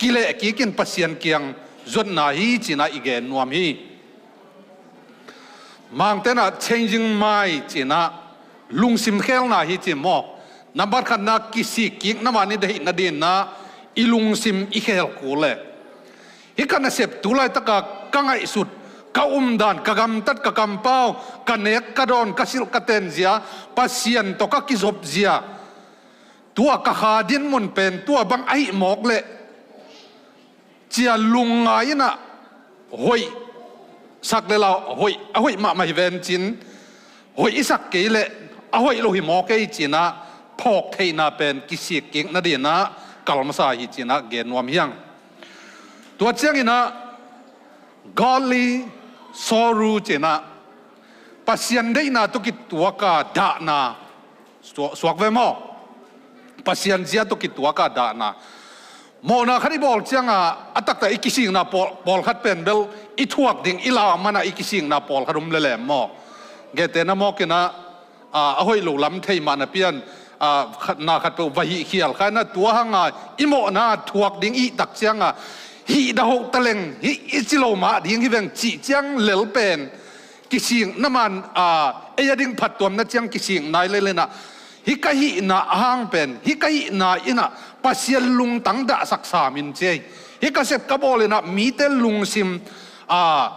kilehkikin Pasian kiang zuatna hi cinah i gen nuam hi. Mangtenah changing mind cinah lungsim khelna hi ci maw. Nambat khatna kisikkikna mah ni dahih nadinah i lungsim i khel kul le. Hih ka nasep tulaitaka ka ngaihsut, ka umdan, ka gamtat, ka kampau, ka nek, ka dawn, ka silh, ka tenzia, Pasian tawh ka kizopzia. Tua ka kha dinmun pen tua bang ahih mawk leh cia lungngai inah hoih sak le lau hoih a hoih mahmah hi vencin hoih i sak kei leh a hoih lo hi mawk ei cinah phawk theihna pen kisikkik nadinah kal masa hi cinah gen nuam hiang. Tua cianginah godly sorrow cinah Pasian deihna tawh kituaka dahna suak ve maw? Pasian zia tawh kituaka dahna. Mawhna khat i bawl cianga a taktak i kisikna pawlkhat pen bel i thuak ding i lau mana i kisikna pawlkhat um lelem maw? Gete na mawkinah a hoih lo lam thei mahna pian na khat peuh va hih khial kha na tua hanga i mawhna thuak ding i tak cianga hih dah hoh taleng hih i ci lo mah ding hi veng cih ciang lel pen kisikna man a ei a ding phattuamna ciang kisik nai lel inah hih ka hihna a hang pen hih ka hihna inah Pasian lungtang dahsak sam in ci ei. Hih ka sep ka bawl inah mite lungsim a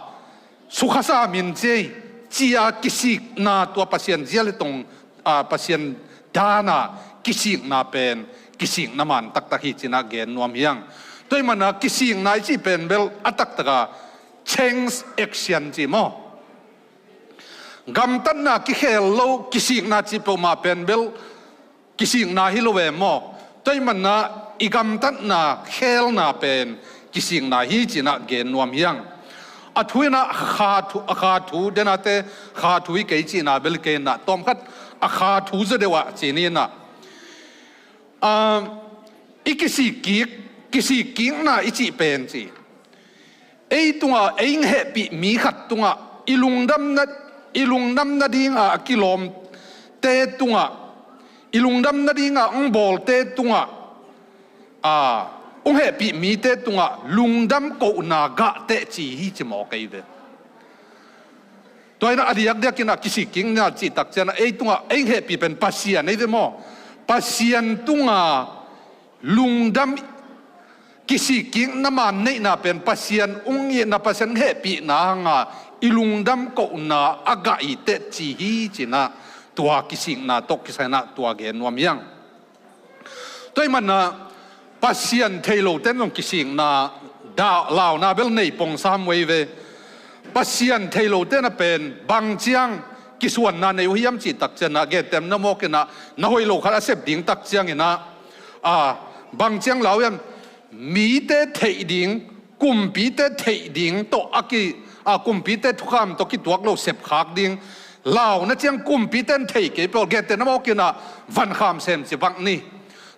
sukha sam in ci ei. Cia kisikna tua Pasian zia le tong a Pasian dana kisikna pen kisikna man taktak hi cinah gen nuam hiang. Tua ih mana kisikna i cih pen bel a taktaka change action ci maw? Gamtatna kikhel lo kisikna cih peuhmah pen bel kisikna hi lo ve maw? Tua ih mana i gamtatna khelna pen kisikna hi cinah gen nuam hiang. A thu inah kha thu, a kha thu denate kha thu i kei cihna bel kei inah tawmkhat a kha thu zaw deuh ah ci ni inah a, i kisikkik, kisikkikna i cih pen ci ei tungah ei hehpih mi khat tungah i lungdamna, i lungdamna dinga a kilawmte tungah, i lungdamna dinga hong bawlte tungah, a, hong hehpih mite tungah lungdam kohna gah teci hi ci mawk ei ve. Tua inah a diakdiakinah kisik kikna cih takcianah ei tungah ei hehpih pen Pasian ei ve maw? Pasian tunga lungdam kisik kikna man neihna pen Pasian hong itna, Pasian hehpihna hanga i lungdam kohna a gah i teci hi cinah tua kisikna tawh kisai inah tua gen nuam hiang. Tua ih manah Pasian thei lote in zong kisikna dah launa bel nei pongsa muai ve. Pasian thei lote na pen bang ciang kisuanna nei uh hiam cih takcianah gentehna mawkinah na hoih lo khat a sep ding takcianginah, a, bang ciang lau hiam, mite theih ding, kumpite theih ding tawh a ki, a, kumpite thukham tawh kituak lo sepkhak ding. Launa ciang kumpite in thei kei peuh, gentehna mawkinah vankham sem ci bang ni.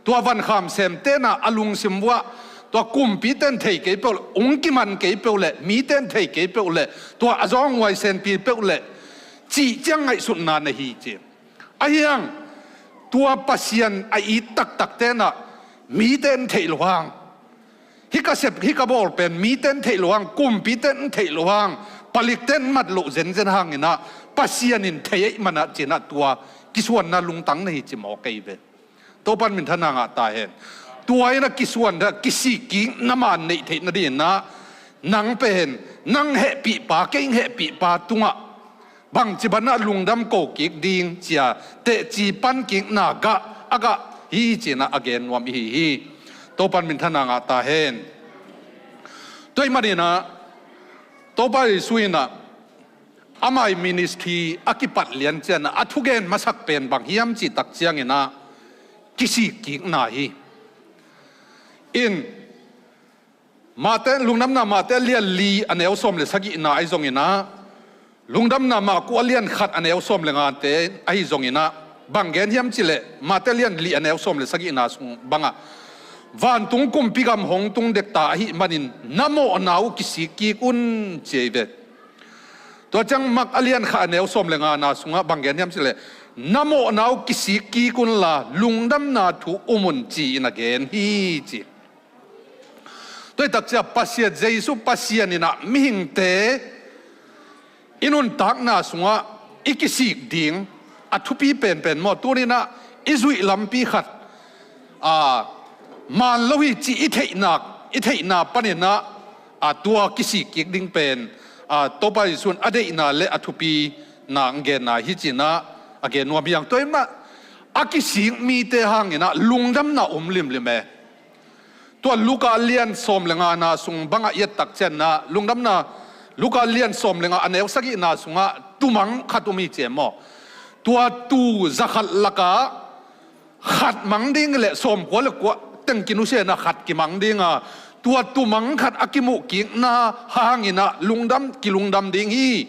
Tua vankham sem tenah a lungsim vuah tua kumpite in thei kei peuh, hong kiman kei peuh leh, mite in thei kei peuh leh, tua a zawnghuai senpi peuh leh cih ciang ngaihsutna na hi ci. Ahiang tua Pasian a it taktak tenah mite in theih lo hang, hih ka sep, hih ka bawl pen mite in theih lo hang, kumpite in theih lo hang, palikte in mat loh zenzen hanginah Pasian in thei ei manah cinah tua kisuanna lungtang na hi ci mawk ei ve. Topan minthanna ngah ta hen. Tua inah kisuan, kisik kikna man neih theih nadinah nang pen nang hehpihpa, kei hehpihpa tungah bangci banah lungdam ko kik ding cia teci pan kikna gah a gah hi cinah a gen nuam ihi hi. Topan minthanna ngah ta hen. Tua ih maninah Topa Jesu inah amah ih ministry a kipat lian cianah a thugen masak pen bang hiam cih takcianginah kisik kikna hi. In Mate, Lungdamna Mate a lian li a neu sawm le sagihna ahi zonginah, Lungdamna Marku a lian khat a neu sawm le ngate ahi zonginah, bang gen hiam cileh Mate lian li a neu sawm le sagihna sung bangah, vantung kumpi gam hong tung dekta ahih manin na mawhna uh kisik kik un ci ei ve. Tua ciang Mark a lian khat a neu sawm le ngana sungah bang gen hiam cileh, na mawhna uh kisik kik unla lungdamna thu um un ci-in a gen hi ci. Tua ih takcia Pasian, Jesu Pasian inah mihingte i nuntakna sungah i kisik ding a thupi penpen maw, tuninah i zuih lampi khat, a, man lo hi cih i theihna, i theihna paninah, a, tua kisik kik ding pen, a, Topa Jesu in a deihna le a thupina ang genna hi cinah a gen nuam hiang. Tua ih mah a kisik mite hanginah lungdamna um limlim e. Tua Luka a lian sawm le ngana sung bangah i et takcianah, Lungdamna Luka a lian sawm le nga a neu sagihna sungah tumang khat um hi ci e maw. Tua tu zakhat lakah khat mang ding le sawmkua le kua teng kinusiana khat kimang dinga, tua tumang khat a kimuh kikna hanginah lungdam, kilungdam ding hi.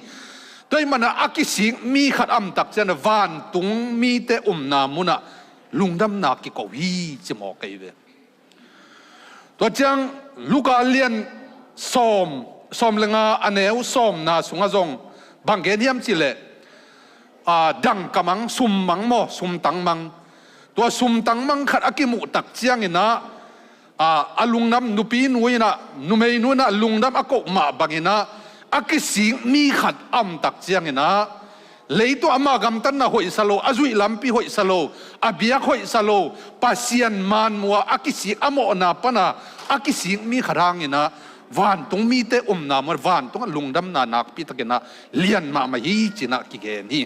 Tua ih manah a kisik mi khat a om takcianah vantung mite umna munah lungdamna kiko hi ci mawk ei ve. Tua ciang Luka a lian sawm, sawm le nga a neu sawmna sungah zong bang gen hiam cileh, a, dangka mang, sum mang maw, sumtang mang. Tua sumtang mang khat a kimuh takcianginah, a, a lungdam, nupi nu inah, numei nu inah lungdam a koh mah banginah a kisik mi khat a om takcianginah, leitung ama gamtatna hoihsa lo, a zuih lampi hoihsa lo, a biak hoihsa lo, Pasian manmuh a kisik, a mawhna pana a kisik mi khat hanginah vantung mite umna mun, vantungah lungdamna nakpitakinah lian mahmah hi cinah kigen hi.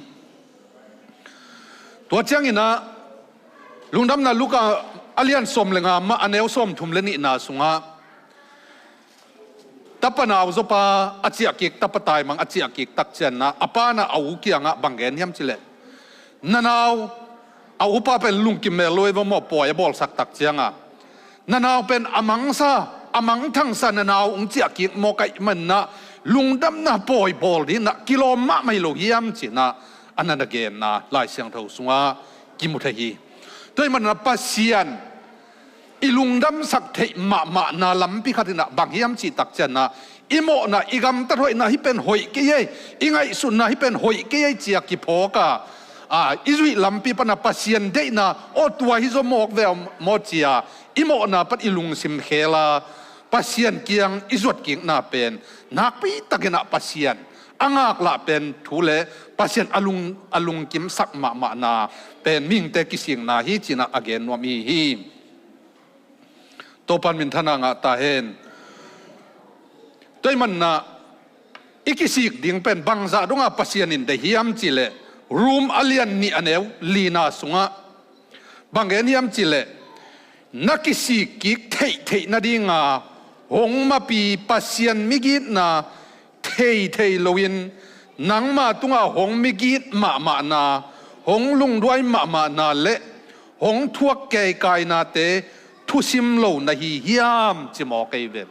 Tua cianginah Lungdamna Luka a lian sawm le nga mah a neu sawmthum le nihna sungah, tapa nau zawpa a ciahkik, tapa taimang a ciahkik takcianah a panah a u kiangah bang gen hiam cileh, na nau, a upa pen lungkim mel lo ei va maw, pawi a bawlsak takcianga, na nau pen a mangsa, a mangthangsa na nau hong ciahkik mawk ahih manah lungdamna pawi bawl dinah kilawm mahmah hi lo hiam cinah a na na genna Lai Siangtho sungah kimu thei hi. Tua ih manah Pasian i lungdamsak theih mahmahna lampi khatinah bang hiam cih takcianah I mawhna, i gamtat hoihna hih pen hoih kei ei, i ngaihsutna hih pen hoih kei ei ci-a kiphawk a, a, i zuih lampi pana Pasian deihna, aw, tua hi zaw mawk ve maw ci-a, i mawhna pan i lungsim khel a, Pasian kiang i zuat kikna pen nakpi takin ah Pasian a ngaklah pen thu le Pasian a lung, a lungkimsak mahmahna pen mihingte kisikna hi ci-in ah a gen nuam i hi hi. Topan minthanna ngah ta hen. Tua ahih manin ah i kisik ding pen bangzah dongah Pasian in deih hiam cih leh, Rom a lian nih a neu lina sungah bang gen hiam cih leh, na kisik kik theihtheih nadinga hong mapi Pasian migitna thei thei loin, nangma tungah hong migit mahmahna, hong lungduai mahmahna le hong thuak keikainate thusim lo na hi hiam ci mawk ei ve.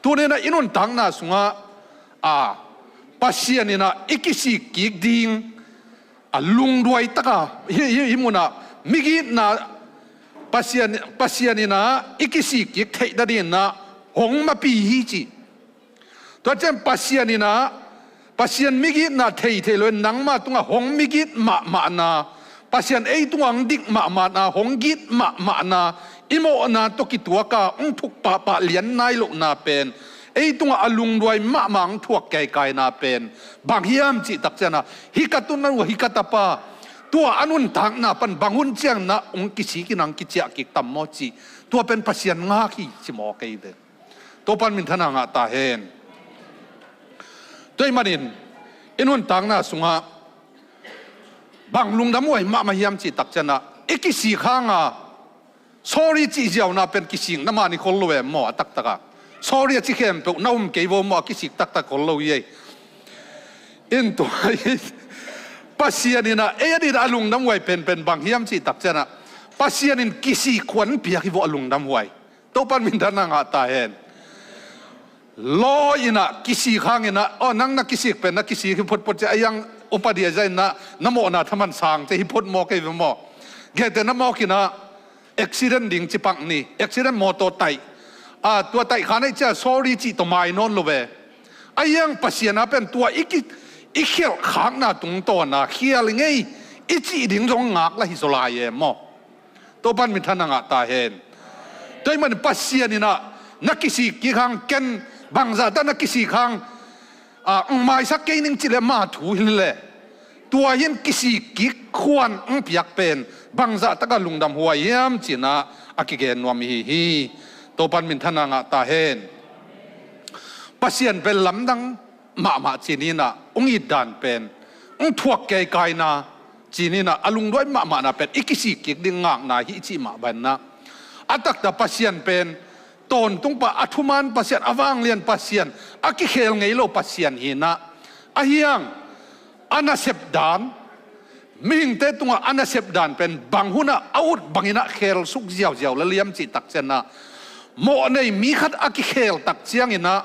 Tuni-in ah i nuntakna sungah, a, Pasian in ah i kisik kik ding, a, lungduai taka hih, hih, hih munah migitna, Pasian, Pasian in ah i kisik kik theih nadingin ah hong mapi hi ci. Tua ciang Pasian in ah, Pasian migitna thei thei loin nangma tungah hong migit mahmahna, Pasian ei tungah hong dik mahmahna, hong git mahmahna, i mawhna tawh kituak a hong thuk pahpah lian nai lohna pen, ei tungah a lungduai mahmah hong thuak keikaina pen bang hiam cih tak ciangin ah, hih ka tuna uh, hih ka tapa, tua a nuntakna pan bang hun ciangin ah hong kisik in ah hong kiciah kik tam maw cih, tua pen Pasian ngak hi ci mawk ei ve. Topan minthanna ngah ta hen. Tua ahih manin i nuntakna sungah bang lungdamhuai mahmah hiam cih tak ciangin ah, i kisik hanga sorry cih ziauna pen kisikna mah hi khol lo e maw, a taktak a. Sorry a ci khempeuh na um kei vo maw, a kisik taktak khol lo hi ei. In tua hi, Pasian in ah ei adingin a lungdamhuai penpen bang hiam cih tak ciangin ah, Pasian in kisik khuan piak hi vo a lungdamhuai. Topan minthanna ngah ta hen. Law in ah kisik hangin ah, aw, nang na kisik pen na kisik hi phutphut ci a, a hiang upa dia zah in ah na mawhna thaman sang ci hi phut mawk ei ve maw. Gete na mawk in ah accident ding ci pak ni, accident mawtaw taih. A, tua taih kha nei cia sorry cih tawh mai nawn lo ve. A hiang Pasian a pen tua i ki, i khialh khakna tungtawna khial i ngei i cih ding zong ngak lah hi zaw lai e maw. Topan minthanna ngah ta hen. Tua ahih manin Pasian in ah na kisik kik hang, ken bangzah tak na kisik hang, a, hong maisak kei ning cih leh ama thu hi leh, tua hi-in kisik kik khuan hong piak pen bangzah taka lungdamhuai hiam ci-in ah a kigen nuam i hi hi. Topan minthanna ngah ta hen. Pasian pen lamdang mahmah ci-in ah hong it dan pen, hong thuak keikaina ci-in ah a lungduai mahmahna pen i kisik kik ding ngakna hi cih mah bangin ah, a taktak Pasian pen tawntung pa, a thuman Pasian, a vanglian Pasian, a kikhel ngei lo Pasian hi-in ah, a hiang a nasep dan, mihingte tungah a nasep dan pen bang hun ah a ut bangin ah khelsuk ziauziau lel hiam cih tak ciangin ah, mawhnei mi khat a kikhel tak ciangin ah,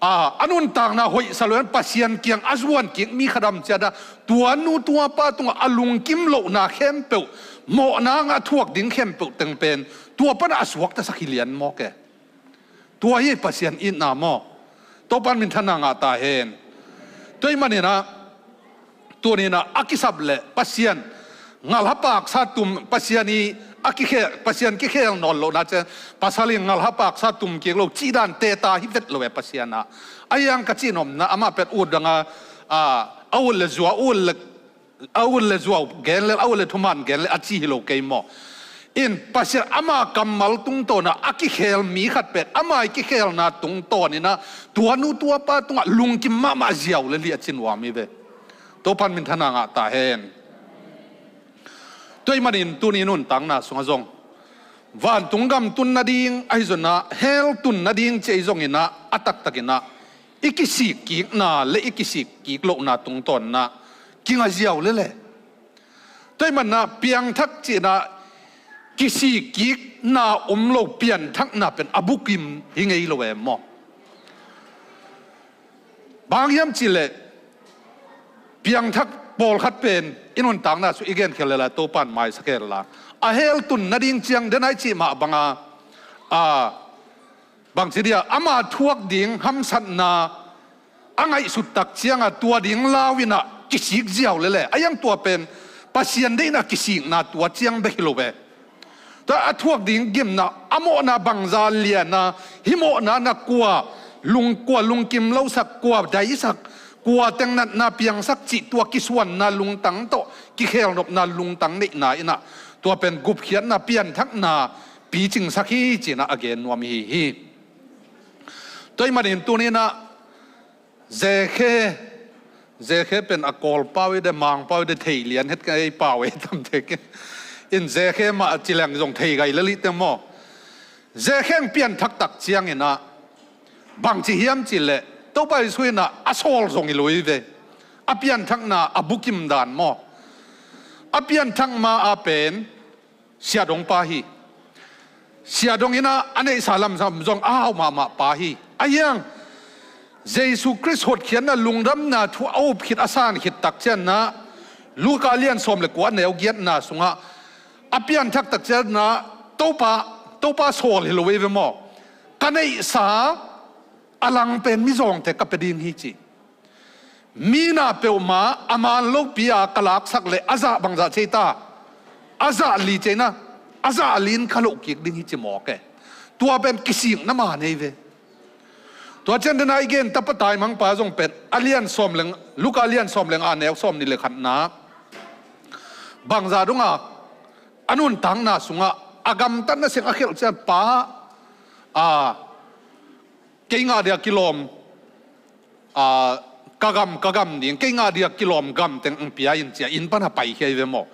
a, a nuntakna hoihsa loin Pasian kiang a zuan kik mi khat a om ciangin ah, tua nu tua pa tungah a lungkim lohna khempeuh, mawhna hangah a thuak ding khempeuh teng pen tua pan a suaktasak hi lian mawk e. Tua hi Pasian itna maw. Topan minthanna ngah ta hen. Tua ahih manin ah, tuni-in ah a kisap leh Pasian ngalhapaksa tum, Pasian i a kikhel, Pasian kikhel nawn lohna ciang, pasal in ngalhapaksa tum kik lo cih dan teta hi vet lo e Pasian ah. A hiang ka cihnopna, amah pen ut dang a, a, a ut leh zuau, ut leh, a ut leh zuau gen lel, a ut leh thuman gen lel a ci hi lo kei maw. In Pasian ama kammal tungtawn ah a kikhel mi khat pen ama i kikhelna tungtawn in ah tua nu tua pa tungah lungkim mahmah ziau lel hi a ci nuam hi ve. Topan minthanna ngah ta hen. Tua ahih manin tuni nuntakna sungah zong vantung gam tun nading, ahi zongin ah hell tun nading ci ahi zongin ah, a taktakin ah i kisik kikna le i kisik kik lohna tungtawn in ah kinga ziau lel e. Tua ahih manin ah piangthak cihna, kisik kikna om lo pianthakna pen a bukim hi ngei lo e maw. Bang hang hiam cih leh piangthak pawlkhat pen i nuntakna sung i gen khel lel a, Topan maisak hen la, a hell tun nading ciang den a i cih mah banga, a, bangci dia ama thuak ding hamsatna a ngaihsut tak cianga tua ding lau inah kisik ziau lele. A iang tua pen Pasian deihna kisikna tua ciang bek hi lo ve. Tua a thuak ding gimna a mawhna bangza liana, hih mawhna na kua lung, kua lungkim losak, kua daisak, kua tengnatna piangsak cih tua kisuanna lungtang tawh kikhelnopna lungtang neihna inah tua pen gupkhiatna pianthakna picingsak hi cinah a gen nuam hi hi. Tua ih manin tuninah Zekhe, Zekhe pen a Kawl pau i de, Mang pau i de, thei lian het ka ei pau ei tamte ke. In Zekhe mah a cileng zong thei gai lalih te maw? Zekhe ang pianthak tak cianginah bangci hiam cihleh Topa Jesu inah a sawl zong i lui ve. A pianthakna a bukim dan maw? A pianthak ma a pen Siadong pa hi. Siadong inah a neihsa lamsam zong a hau mahmah pa hi. A hiang Jesu Khrist hotkhiatna lungdamna thu a up khit a san khit tak cianna Luka lian sawm le kua neu giatna sungah a pianthak tak cianna Topa, Topa sawl hi lo ei ve maw? Ka neihsa a lang pen mizawngte ka pe ding hi ci. Mi na peuhmah a man lopi a ka laksak le a zah bangzah cei ta, a zah li cei na, a zah li in ka loh kik ding hi ci mawk e. Tua pen kisikna man ei ve. Tua cian dena i gen tapa taimangpa zong pen a lian sawm leng, Luka lian sawm leng a neu sawm ni le khatna bangzah donga a nuntakna sungah a gamtatna seng a khelh cian pa a kei ngah dia kilawm, a, ka gam, ka gam ding, kei ngah dia kilawm gam teng ang pia in cia in pana paikhia i ve maw?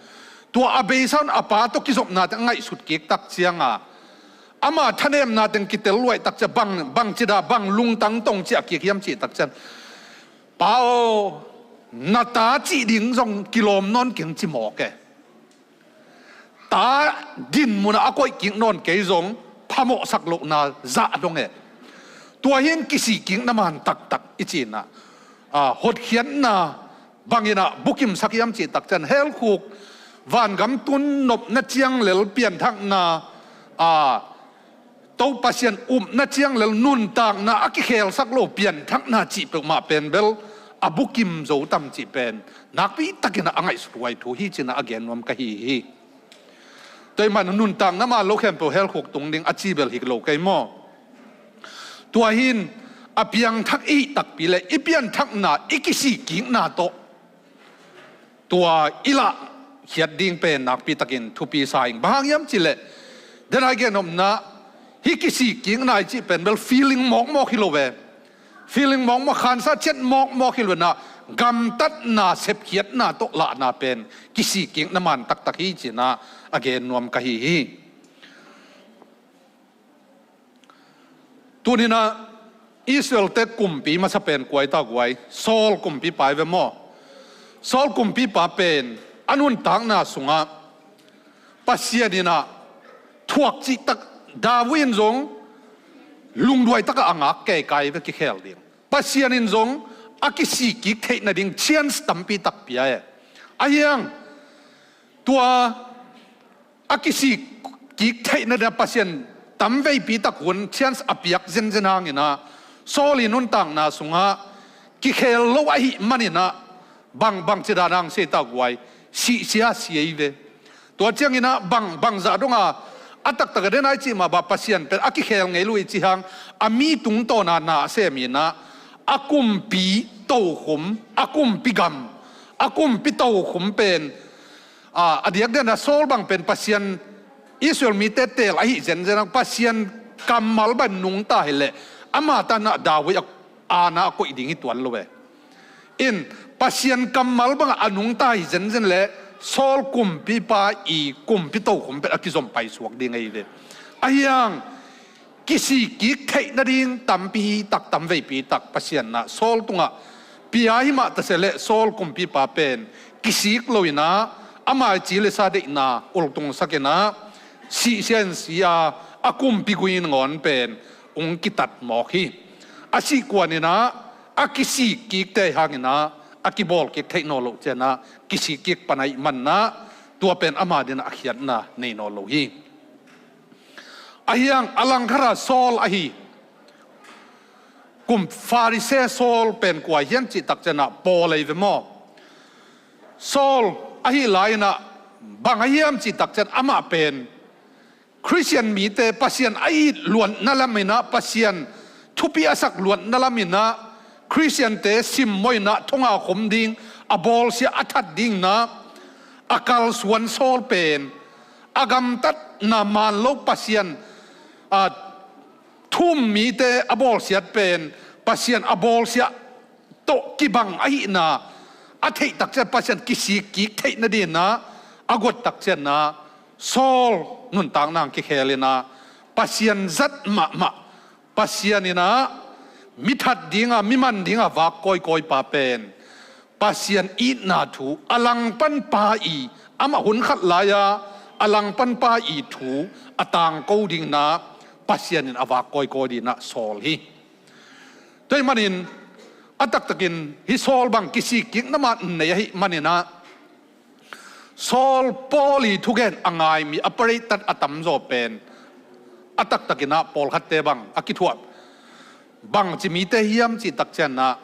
Tua a beisa un a pa tawh kizopna teng a ngaihsut kik tak cianga ama thanemna teng kitel luai tak cia bang, bang cida bang lungtang tong cia kik hiam cih tak cian, pa aw, na ta cih ding zong kilawm nawn keng ci mawk e. Ta din munah a koih kik nawn kei zong phamawhsak lohna zah dong e. Tua hin kisik kikna man taktak i cinah, a, hotkhiatna banginah bukimsak hiam cih tak cian helkhuk vangam tun nopna ciang lel pianthakna, a, To Pasian upna ciang lel nuntakna a kikhelsak lo pianthakna cih peuhmah pen bel a bukim zo tam cih pen nakpi takinah a ngaihsut huai thu hi cinah a gen nuam ka hi hi. Tua ih man nuntakna man lo khempeuh helkhuk tung ding a ci bel hik lo kei maw? Tua hin a piangthak i hih takpi le i pianthakna i kisik kikna tawh tua i lahkhiat ding pen nakpi takin thupi sa ing. Bang hang hiam cihleh, denai gen omna hih kisik kikna i cih pen bel feeling mawkmawk hi lo ve. Feeling mawkmawk, khansa ciat mawkmawk hi lo inah gamtatna sepkhiatna tawh lahna pen kisik kikna man taktak hi cinah a gen nuam ka hi hi. Tuninah Israel-te kumpi masa pen kua i ta guai? Saul kumpipa i ve maw? Saul kumpipa pen a nuntakna sungah Pasian inah thuak cihtak, David in zong lungduai takah a ngak keikai ve kikhel ding. Pasian in zong a kisik kik theih nading chance tampi tak pia e. A hiang tua a kisik kik theihna dingah Pasian tamveipi tak hun chance a piak zenzen hanginah Saul i nuntakna sungah kikhel lo ahih maninah bang, bang cidan hang sei ta guai? Sihsia sia i ve. Tua cianginah bang, bangzah donga a taktak a denai cih mah bah Pasian pen a kikhel ngei lo i cih hang a mi tungtawna na a sem inah a kumpi tokhum, a kumpi gam, a kumpi tokhum pen a, a diakdiakna Saul bang pen Pasian Israel mite teel ahi zenzen ang, Pasian kammal bang nungta hileh ama tanah David a, ana a koih ding hi tuan lo e. In Pasian kammal bangah a nungta hi zenzen leh Saul kumpipa i kumpi tokhum pen a kizom paisuak ding ahi ve. A hiang kisik kik theih nading tampi hi tak, tamveipi tak Pasian nah Saul tungah pia hi mah ta se leh Saul kumpipa pen kisik lo inah ama i ci le sa deihna ultungsak inah sihsia in si a, a kumpi gui in ngawn pen ung kitat mawk hi. A sih kuan inah a kisik kikte hanginah a kibawl kik theih nawn loh cianah kisik kik pan ahih manah tua pen ama dinah a khiatna nei nawn lo hi. A hiang a langkhara Saul ahi, kum Pharisee Saul pen kua hiam cih takcianah Paul ei ve maw? Saul ahi lai-inah bang a hiam cih takcian amah pen Khristian mite Pasian a it luatna laminah, Pasian thupi a sak luatna laminah, Khristiante simmawhinah thonga khum ding a bawlsia a that dinginah a kalsuan Saul pen a gamtatna man lo Pasian a thum mite a bawlsiat pen Pasian a bawlsia tawh kibang ahihna a theih takcian Pasian kisik kik theih nadinginah a guat takcianah Saul nuntakna ang kikhelinah Pasian zat mahmah, Pasian inah mi that dinga, mi man dinga vak kawikawipa pen Pasian itna thu a langpanpa i, amah hun khat lai-a a langpanpa i thu a tangko dinginah Pasian in a vak kawikawi dinginah Saul hi. Tua ahih manin a taktakin hih Saul bang kisik kikna man nei ahih maninah Saul Paul i thugen a ngai mi a pariat a tamzaw pen a taktakinah pawlkhatte bang a kithuah bangci mite hiam cih takcianah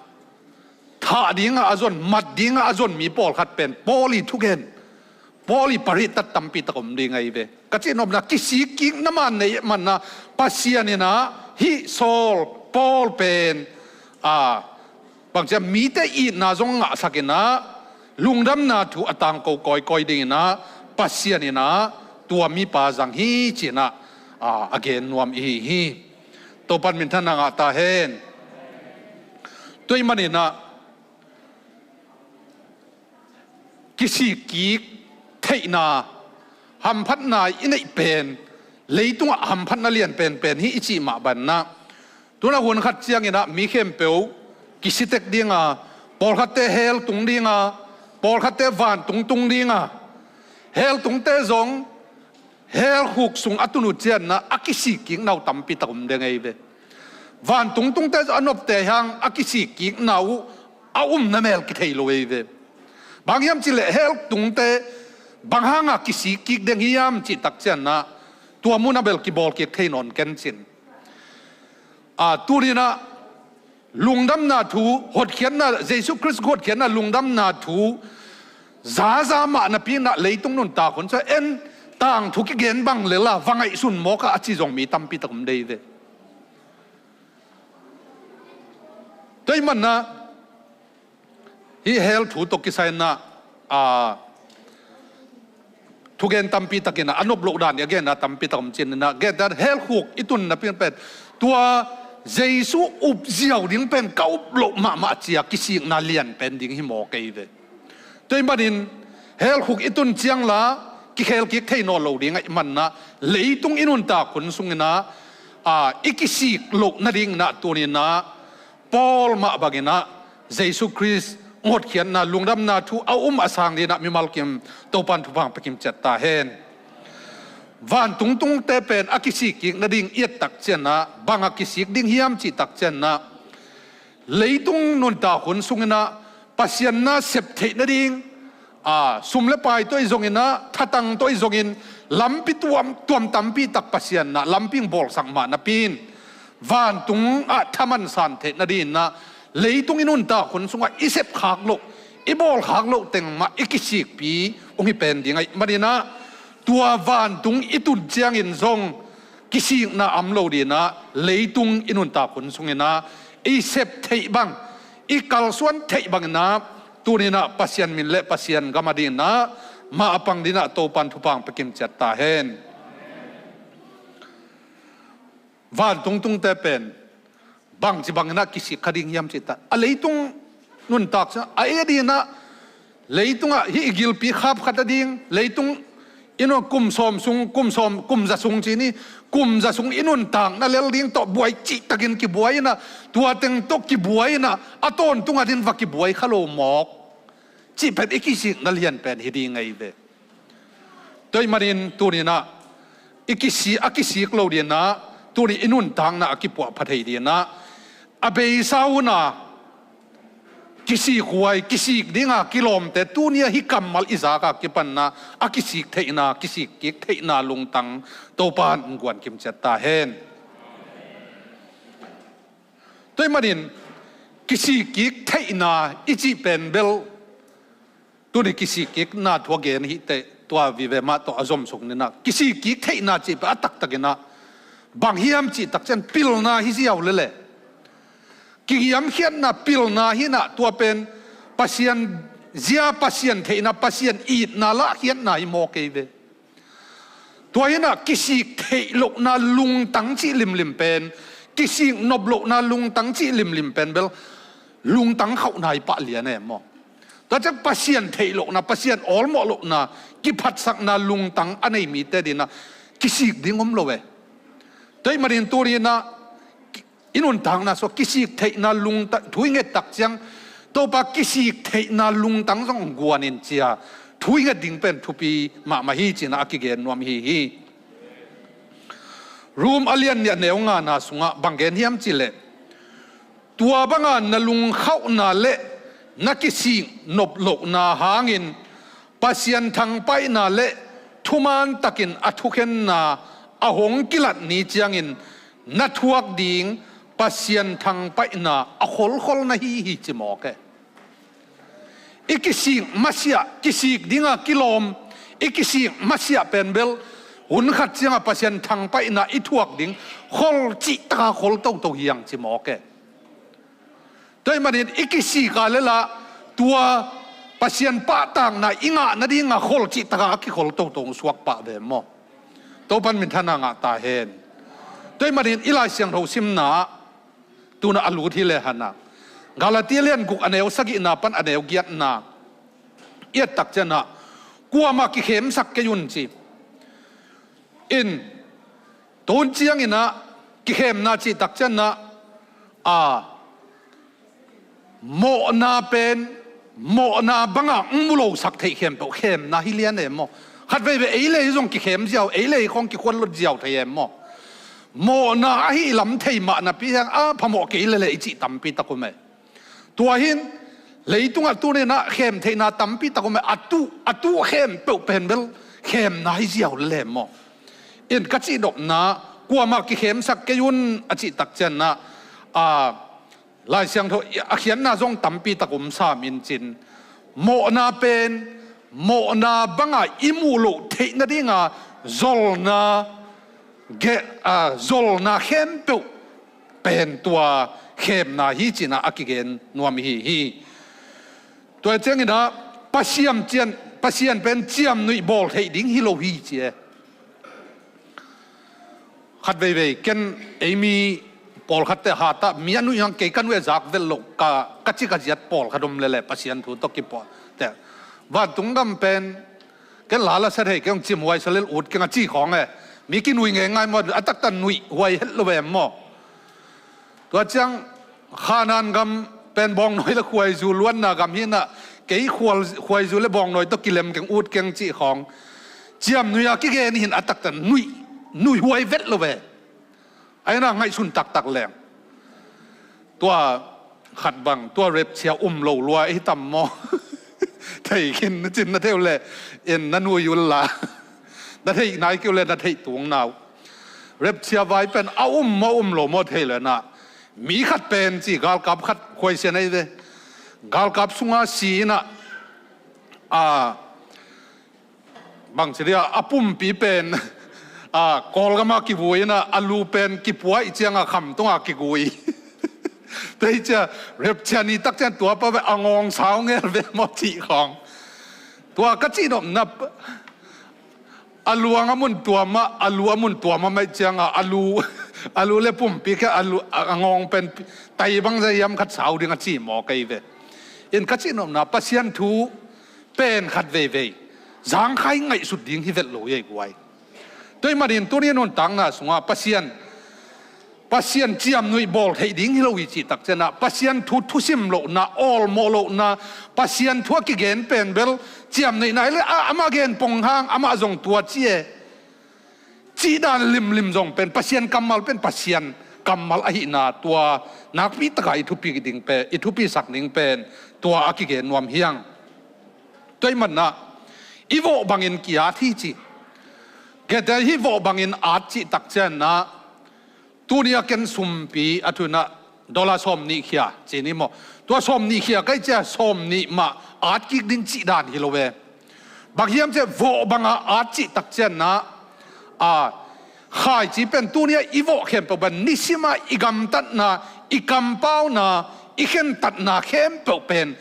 thah dinga a zon, mat dinga a zon mi pawlkhat pen Paul i thugen, Paul i pariat tampi tak om ding ahi ve. Ka cihnopna kisik kikna man nei manah Pasian inah hih Saul Paul pen a bangcia mite itna zong ngahsakinah lungdamna thu a tangko kawikawi dinginah Pasian inah tua mipa zang hi cinah a gen nuam ihi hi. Topan minthanna ngah ta hen. Tua ahih maninah kisik kik theihna hamphatna i neih pen leitungah hamphatna lian penpen hi i cih mah banah tunah hun khat cianginah mi khempeuh kisitek dinga, pawlkhatte hell tung dinga, pawlkhatte vantung tung dinga, hell tungte zong hell khuk sung a tun uh cianginah a kisik kikna uh tampi tak om ding ahi ve. Vantung tungte zong a nopte hang a kisik kikna uh a umna mel kithei lo ahi ve. Bang hiam cihleh hell tungte bang hanga kisik kik ding hiam cih takcianah tua munah bel kibawl kik thei nawn ken cin. A tuninah lungdamna thu, hotkhiatna, Jesu Khrist hotkhiatna lungdamna thu zaza mah napi inah leitung nuntak hun sung en tangthu kigen bang lela va ngaihsun mawkah a ci zong mi tampi tak om dei ve. Tua ahih manah hih hell thu tawh kisai inah a thugen tampi takinah a nop loh dan i a genna tampi tak om cianginah gen dan hell khuk i tun napi pen tua Jesu up ziau ding pen ka up loh mahmah cia kisikna lian pen ding hi mawk ahi ve. Tua ahih manin hell khuk i tun ciangla kikhel kik thei nawn lo ding ahih manah leitung i nuntak hun sunginah a i kisik loh nadinginah tuninah Paul mah banginah Jesu Khrist hotkhiatna lungdamna thu a um a sang dinah mimal kim Topan thupha pia kim ciat ta hen. Vantung tungte pen a kisik kik nading i et takcianah bang a kisik ding hiam cih takcianah leitung nuntak hun sunginah Pasian na sep theih nading a sum le pai tawh i zonginah thatang tawh i zongin lampi tuam tuam tampi tak Pasian na lampi bawlsak mah napi in vantung ah thaman san theih nadinginah leitung i nuntak hun sungah i sepkhak loh i bawlkhak loh teng mah i kisikpi hong hi pen ding ahih maninah tua vantung i tun ciangin zong kisikna om lo dinah leitung i nuntak hun sunginah i sep theih bang i kalsuan theih banginah tuninah Pasian min le Pasian gam a dinah mah a pang dinah Topan thupha pia kim ciat ta hen. Vantung tungte pen bangci banginah kisik kha ding hiam cih tak a leitung nuntak ciang a ei a dinah leitungah hih i gilpi khap khat a ding leitung i nun kum sawm sung kum sawm kum za sung ci ni kum za sung i nuntakna lel ding tawh buai cihtakin kibuai inah tua teng tawh kibuai inah a tawntung a din va kibuai kha lo mawk cih pen i kisikna lian pen hi ding ahi ve. Tua ahih manin tuninah i kisi a kisik lo dinah tuni i nuntakna a kipuahpha thei dinah a beisa huna kisik huai kisik dinga kilawmte tunia hih kammal i zaka kipanna a kisik theihna kisik kik theihna lungtang Topan guan kim ciat ta hen. Tua ahih manin kisikkik theihna i cih pen bel tuni kisikkikna thu a gen hi teh, tua vive mah tawh a zomsuk ni na. Kisikkik theihna cih pen a taktakin ah bang hiam cih takciang pilna hi ziau lele. Kiniamkhiatna pilna hi na, tua pen Pasian zia, Pasian theihna, Pasian itna lahkhiatna hi maw kei ve. Tua hi na kisik theih lohna lungtang cih limlim pen, kisik nop lohna lungtang cih limlim pen bel lungtang khauhna hi pah lian e maw. Tua ciang Pasian theih lohna, Pasian awlmawh lohna, kiphatsakna lungtang a nei mite ding ah kisik ding om lo e. Tua ahih manin tuni in ah i nuntakna sungah kisik theihna lungtang thu i nget takciang, Topa kisik theihna lungtang zong guan in ci-a thu i nget ding pen thupi mahmah hi ci-in ah a kigen nuam hi hi. Rom a lian nih a neu ngana sungah bang gen hiam cih leh, tua banga na lungkhauhna le na kisik nop lohna hangin Pasian thangpaihna le thuman takin a thukhenna a hong kilat ni ciangin na thuak ding Pasian thangpaihna a kholkhol na hi hi ci mawk e. I kisik masiah, kisik dinga kilawm, i kisik masiah pen bel hun khat cianga Pasian thangpaihna i thuak ding khol cih taka khol toto hi ang ci mawk e. Tua ahih manin i kisik a lel ah tua Pasian pahtakna i ngah nadinga khol cih taka a kikhol toto suak pah ve maw. Topan minthanna ngah ta hen. Tua ahih manin i Lai Siangtho simna ah tu-in ah a lut hi lehang ah, Galati lian guk a neu sagihna pan a neu giatna i et takciang ah, kuamah kikhemsak kei un ci. In, tun ciangin ah kikhemna cih takciang ah, a, mawhna pen mawhna banga hong mu losak theih khempeuh khemna hi lian e maw. Khat veivei ei le ei zong kikhem ziau, ei le ei khawng kikhuallot ziau thei e maw. Mawhna ahi lam thei mah napi hang a phamawh kei lele i cih tampi tak om e. Tua hi-in leitungah tuni in ah khem theihna tampi tak om e. A tuh, a tuh khempeuh pen bel khemna hi ziau lele maw. In ka cihnopna, kuamah kikhemsak kei un a cih takciang ah, a, Lai Siangtho a khiatna zong tampi tak om sam in cin, mawhna pen mawhna banga i muh loh theih nadinga zolna, ge-, a, zolna khempeuh pen tua khemna hi ci-in ah a kigen nuam hi hi. Tua ciangin ah Pasian cian, Pasian pen ciamnuih bawl theih ding hi lo hi ci e. Khat veivei ken ei mi pawlkhatte hatah mi a nuih hang kei ka nuih a zak vet loh ka, ka ci ka ziat pawlkhat om lele Pasian thu tawh kipuah te. Vantung gam pen ken la la sa thei keng, cimhuai sa lel ut keng a ci khawng e. Mi kinuih ngeingai maw, a taktak nuih huai het lo ve maw. Tua ciang Khanaan gam pen bawngnawi le khuaizu luanna gam hi-in ah, kei khual-, khuaizu le bawngnawi tawh kilem keng, ut keng cih khawng ciamnuih a kigen hi-in a taktak nuih, nuih huai vet lo ve. Ahi-in ah ngaihsun taktak leng. Tua khat bang, tua rapture um lo lua hi tam maw. Thei khin na cin na thei uh leh in na nuih un la. Na theih nai kei uh leh na theih tung na uh. Rapture vai pen a um maw um lo maw thei leh na. Mi khat pen ci, galkap khat khuaisian ahi ve. Galkap sunga si-in ah, a, bangci dia, a pumpi pen, a, Kawlgam ah kivui-in ah, a lu pen kipua i cianga khamtung ah kigui. Tua hi ciang rapture ni takciang tua pa ve a ngawng sau ngel ve maw cih khawng. Tua ka cihnopna, a luang a mun tuam ah, a lu a mun tuam ah maih cianga, a lu, a lu le pumpi khe a lu, a ngawng pen tai bang zah hiam khat sau ding a ci maw kei ve. In ka cihnopna, Pasian thu pen khat veivei zangkhai ngaihsut ding hi vet lo ei guai. Tua ahih manin tuni nuntakna sungah Pasian, Pasian ciamnuih bawl theih ding hi lo hi cih takciang ah, Pasian thu thusim lohna, awlmawh lohna, Pasian thu a kigen pen bel ciamnuihna hi leh, a, amah gen pong hang, amah zong tua ci e cih dan limlim zong pen, Pasian kammal pen Pasian kammal ahihna tua nakpi taka i thupi ding pen, i thupisak ding pen tua a kigen nuam hi ang. Tua ahih manin ah i vawh bangin ki-at hi ci. Kei te hih vawh bangin at cih takciang ah, tuni a ken sumpi a thu-in ah Dollar sawm nih khia ci ni maw? Tua sawm nih khia kai cia sawm nih mah at kik ding cih dan hi lo ve. Bang hiam cia vawh banga at cih tak cianna, a, khaici pen tunia i vawh khempeuh pen nisima i gamtatna, i kampauna, i khentatna khempeuh pen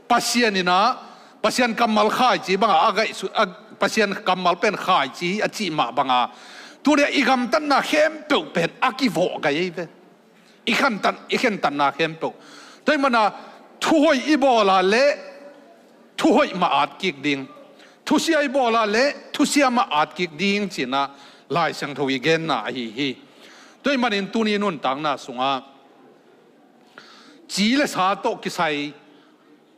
Pasian ina, Pasian kammal khaici banga a gaih su, a, Pasian kammal pen khaici a cih mah banga tunia i gamtatna khempeuh pen a kivawh gai ei ve. I khentat, i khentatna khempeuh. Tua ih mana thuhoih i bawla le thuhoih mah at kik ding, thusia i bawla le thusia mah at kik ding cina Lai Siangtho i genna ahi hi. Tua ih manin tuni nuntakna sunga ci le sa tawh kisai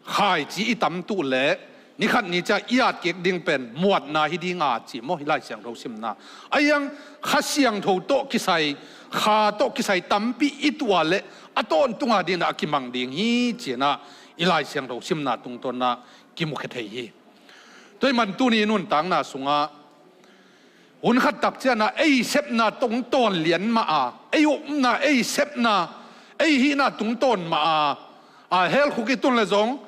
khaici i tamtuh le nikhat ni cia i at kik ding pen muatna hi dinga ci maw hi Lai Siangtho simna. A iang Kha Siangtho tawh kisai, kha tawh kisai tampi i tuah le a tawntunga dina a kimang ding hi cina i Lai Siangtho simna tungtawna kimukhia thei hi. Tua ih man tuni nuntakna sunga hun khat tak ciana ei sepna tungtawn lian mah a, ei upna, ei sepna, ei hihna tungtawn mah a, a, hell khuk i tun le zong,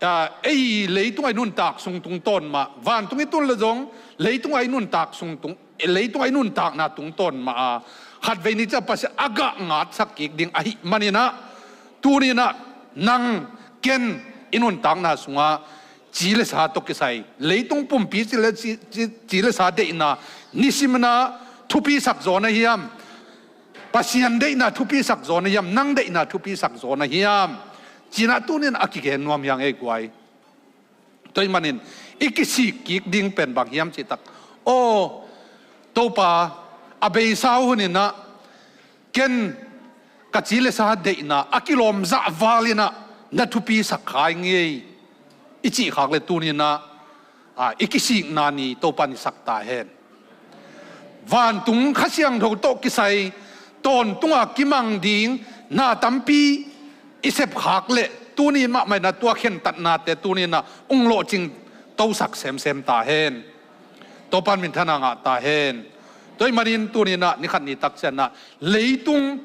a, ei leitung a i nuntak sung tungtawn mah, vantung i tun le zong leitung a i nuntak sung tung, leitung a i nuntakna tungtawn mah a, khatvei ni cia Pasian a gah ngatsak kik ding ahih maninah tuninah nang ken i nuntakna sunga ci le sa tawh kisai, leitung pumpi ci le, ci, ci, ci le sa deihna nisimna thupisak zaw na hiam? Pasian deihna thupisak zaw na hiam? Nang deihna thupisak zaw na hiam? Cina tunin a kigen nuam hiang ei guai. Tua ih manin i kisik kik ding pen bang hiam cih tak, aw, Topa, a beisa huninah ken ka ci le sa deihna a kilawm zah valinah na thupisak khai ngei i cih khak le tuninah, a, i kisikna ni Topa ni sak ta hen. Vantung Kha Siangtho tawh kisai tawntunga kimang ding na tampi i sep khak le tuni mahmah inah tua khentatnate tuninah ung lawhcing tosak semsem ta hen. Topan minthanna ngah ta hen. Tua ih manin tuninah nikhat ni tak cianah leitung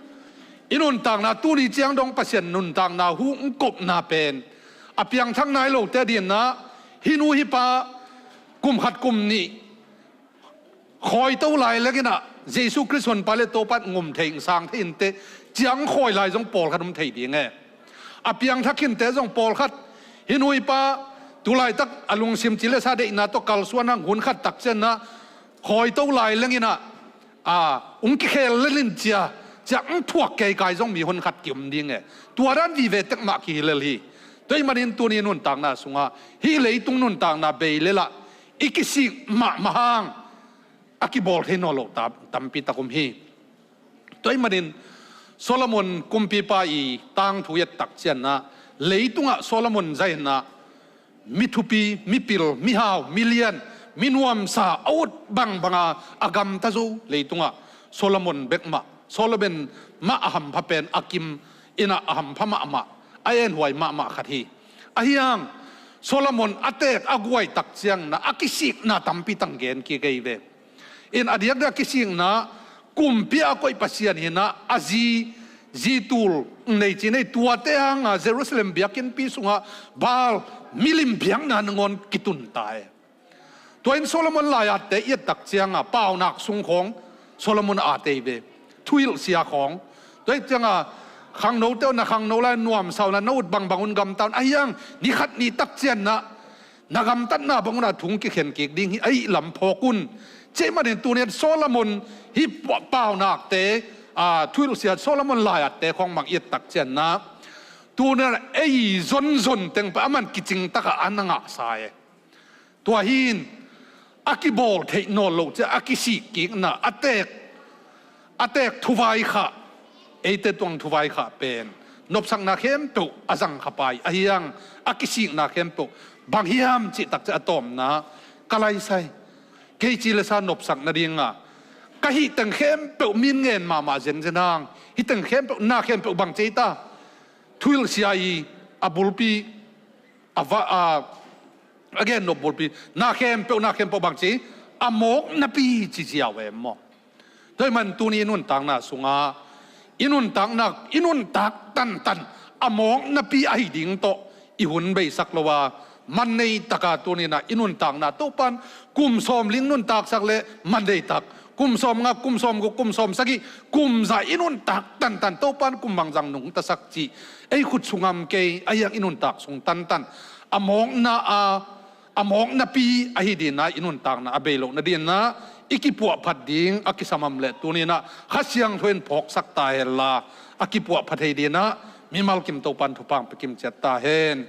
i nuntakna tuni ciang dong Pasian nuntakna hu ung kopna pen a piangthak nai lote dinah hinu hipa kum khat kum nih khawito lai lenginah Jesu Khrist honpa le Topa ngum thei, sang thei inte ciang khawi lai zong pawlkhat um thei ding e. A piangthak khinte zong pawlkhat hinu hipa tulaitak a lungsim ci le sa deihna tawh kalsuan hang hun khat tak cianna khawito lai lenginah, a, ung kikhel lelin cia, cia ung thuak keikai zong mi hun khat kium ding e. Tua dan vive tek mah kihi lel hi. Tua ih manin tuni nuntakna sunga hih leitung nuntakna bei lelah i kisik mahmah hang a kibawl thei nawn loh ta, tampi tak um hi. Tua ih manin Solomon kumpipa i tangthu i et tak cianna leitungah Solomon zahinah mi thupi, mi pil, mi hau, mi lian, mi nuamsa a ut bangbanga a gamta zo leitungah Solomon bek mah, Solomon mah a hampha pen a kim inah a hampha mahmah, a enhuai mahmah khat hi. Ahiang Solomon a teek a guai tak ciangna a kisikna tampi tang gen kik ei ve. In a diakdiak kisikna kumpi a koih Pasian hinah a zi, zi tul nei ci nei tuate hanga Jerusalem biakinnpi sungah Baal milim biakna nangawn kitun ta e. Tua in Solomon lai-atte i et tak cianga paunak sung khawng Solomon a at ei ve. Thuhilhsia khawng. Tua ih cianga khangnote uh na khangno lai nuamsa un, na ut bangbang un gamta un. Ahiang nikhat ni tak cianna na gamtatna bangunah thu ung kikhen kik ding hi, a ih lam phawk un. Cih manin tunian Solomon hih pa, paunakte, a, thuhilhsia Solomon lai-atte khawng mang i et tak cianna tunan ei zonzon teng pa aman kicing taka a na ngahsa e. Tua hin a kibawl theih nawn loh cia a kisik kikna a teek, a teek thuvai khah, eite tuang thuvai khah pen nopsakna khempeuh a zang kha pai ahiang a kisikna khempeuh bang hiam cih tak cia a tawmna ka laisai. Kei ci le sa nopsak nadinga ka hih teng khempeuh min ngen mahmah zenzen hang, hih teng khempeuh, na khempeuh bang cei ta, thuhilhsia i a bulpi a va, a, a gen nop bulpi, na khempeuh, na khempeuh bang ci, a mawk napi ci ziau em maw? Tua ih man tuni nuntakna sunga I nuntakna, i nuntak tantan a mawknapi ahi ding tawh i hun beisak lo a, man nei taka tuni-in ah i nuntakna Topa'n kum sawm ling nuntaksak leh man nei tak, kum sawm nga, kum sawm guk, kum sawm sagih, kum za i nuntak tantan Topa'n kum bangzah nungtasak cih ei khut sung om kei, ahi hang i nuntak sung tantan a mawkna a a mawknapi ahi ding a, i nuntakna a bei loh nading a i kipuahphat ding a kisam om leh tuni-in ah Kha Siangtho in phawksak ta hen la, a kipuahphat thei ding a mimal kim Topa'n thupha hong pia kim ciat ta hen.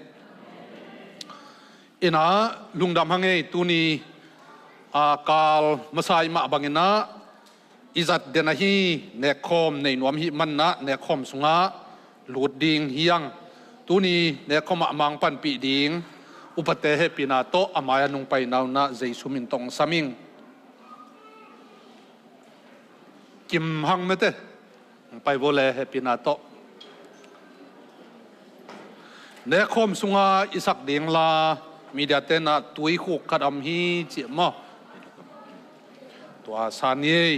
In ah lungdam hang ei, tuni a kal masa i mah bangin ah i zat den ahi nekkhawm nei nuam i hih manin ah nekkhawm sungah lut ding hi hang. Tuni nekkhawm ah a mang panpih ding upate hehpihna tawh a mai-ah nong paina un ah Jesu min tawh hong sam ing. Kim Hang Mete, hong pai vo le, hehpihna tawh. Nekkhawm sungah i sak ding la, media-te'n ah tuikhuk khat om hi ci maw. Tua sa ni ei.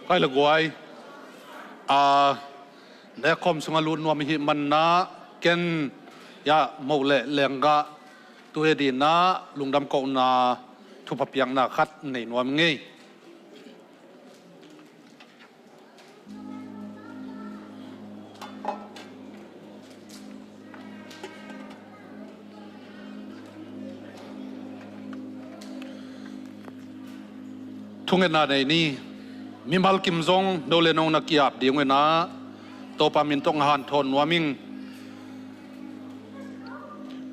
Kai la guai. A, nekkhawm sungah lut nuam i hih manin ah ken, ya, moh le lenggah tu-a ding a lungdam kohna thupha piakna khat nei nuam ing ei. Thungetna nei ni. Mimal kim zong no le no na ki-ap ding uh in ah Topa min tawh hanthawn nuam ing.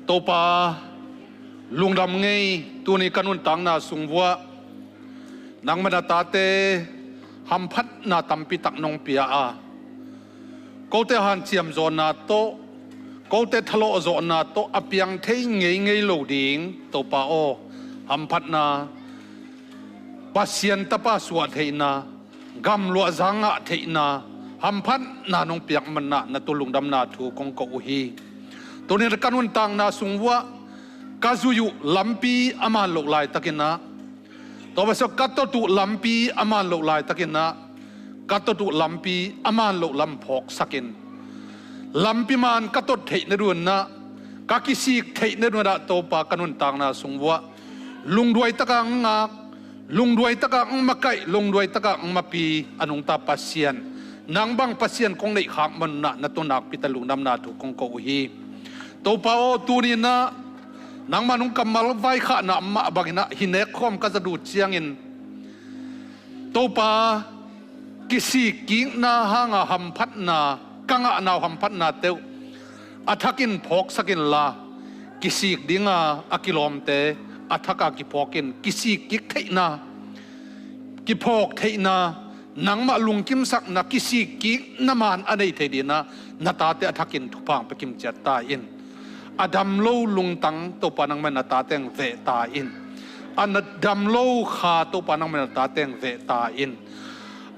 Topa, lungdam ing ei, tuni ka nuntakna sung vuah nangmah na tate hamphatna tampi tak nong pia a, kote hanciam zawhna tawh, kote thalawh zawhna tawh a piang thei ngeingei lo ding Topa aw, hamphatna, Pasian tapa suah theihna, gamluah za ngah theihna hamphatna nong piak manin ah na tungah lungdamna thu kong ko uh hi. Tuni-in ka nuntakna sung vuah ka zui uh lampi a man loh laitakin ah, Topa, ka tot uh lampi a man loh laitakin ah, ka tot uh lampi a man loh lam phawksak in. Lampi man ka tot theih nading un ah, ka kisik theih nading un ah, Topa, ka nuntakna sung vuah lungduai takin hong ngak, lungduai takin hong makaih, lungduai takin hong mapi a nungta Pasian, nang bang Pasian kong neih khak manin ah na tungah nakpi takin lungdamna thu kong ko uh hi. Topa aw, tuni-in ah nangmah nong kammal vaikhakna mah bangin ah hih nekkhawm ka zat uh ciangin, Topa, kisik kikna hanga hamphatna, ka ngahna uh hamphatnate uh a thakin phawksak inla, kisik dinga a kilawmte a thaka kiphawk in, kisik kik theihna, kiphawk theihna, nangmah lungkimsakna, kisik kikna man a nei thei ding ah na tate a thakin thupha hong pia kim ciat ta in. A dam lo lungtang, Topa, nangmah in na tate hong veh ta in. A dam lo kha, Topa, nangmah in na tate hong veh ta in.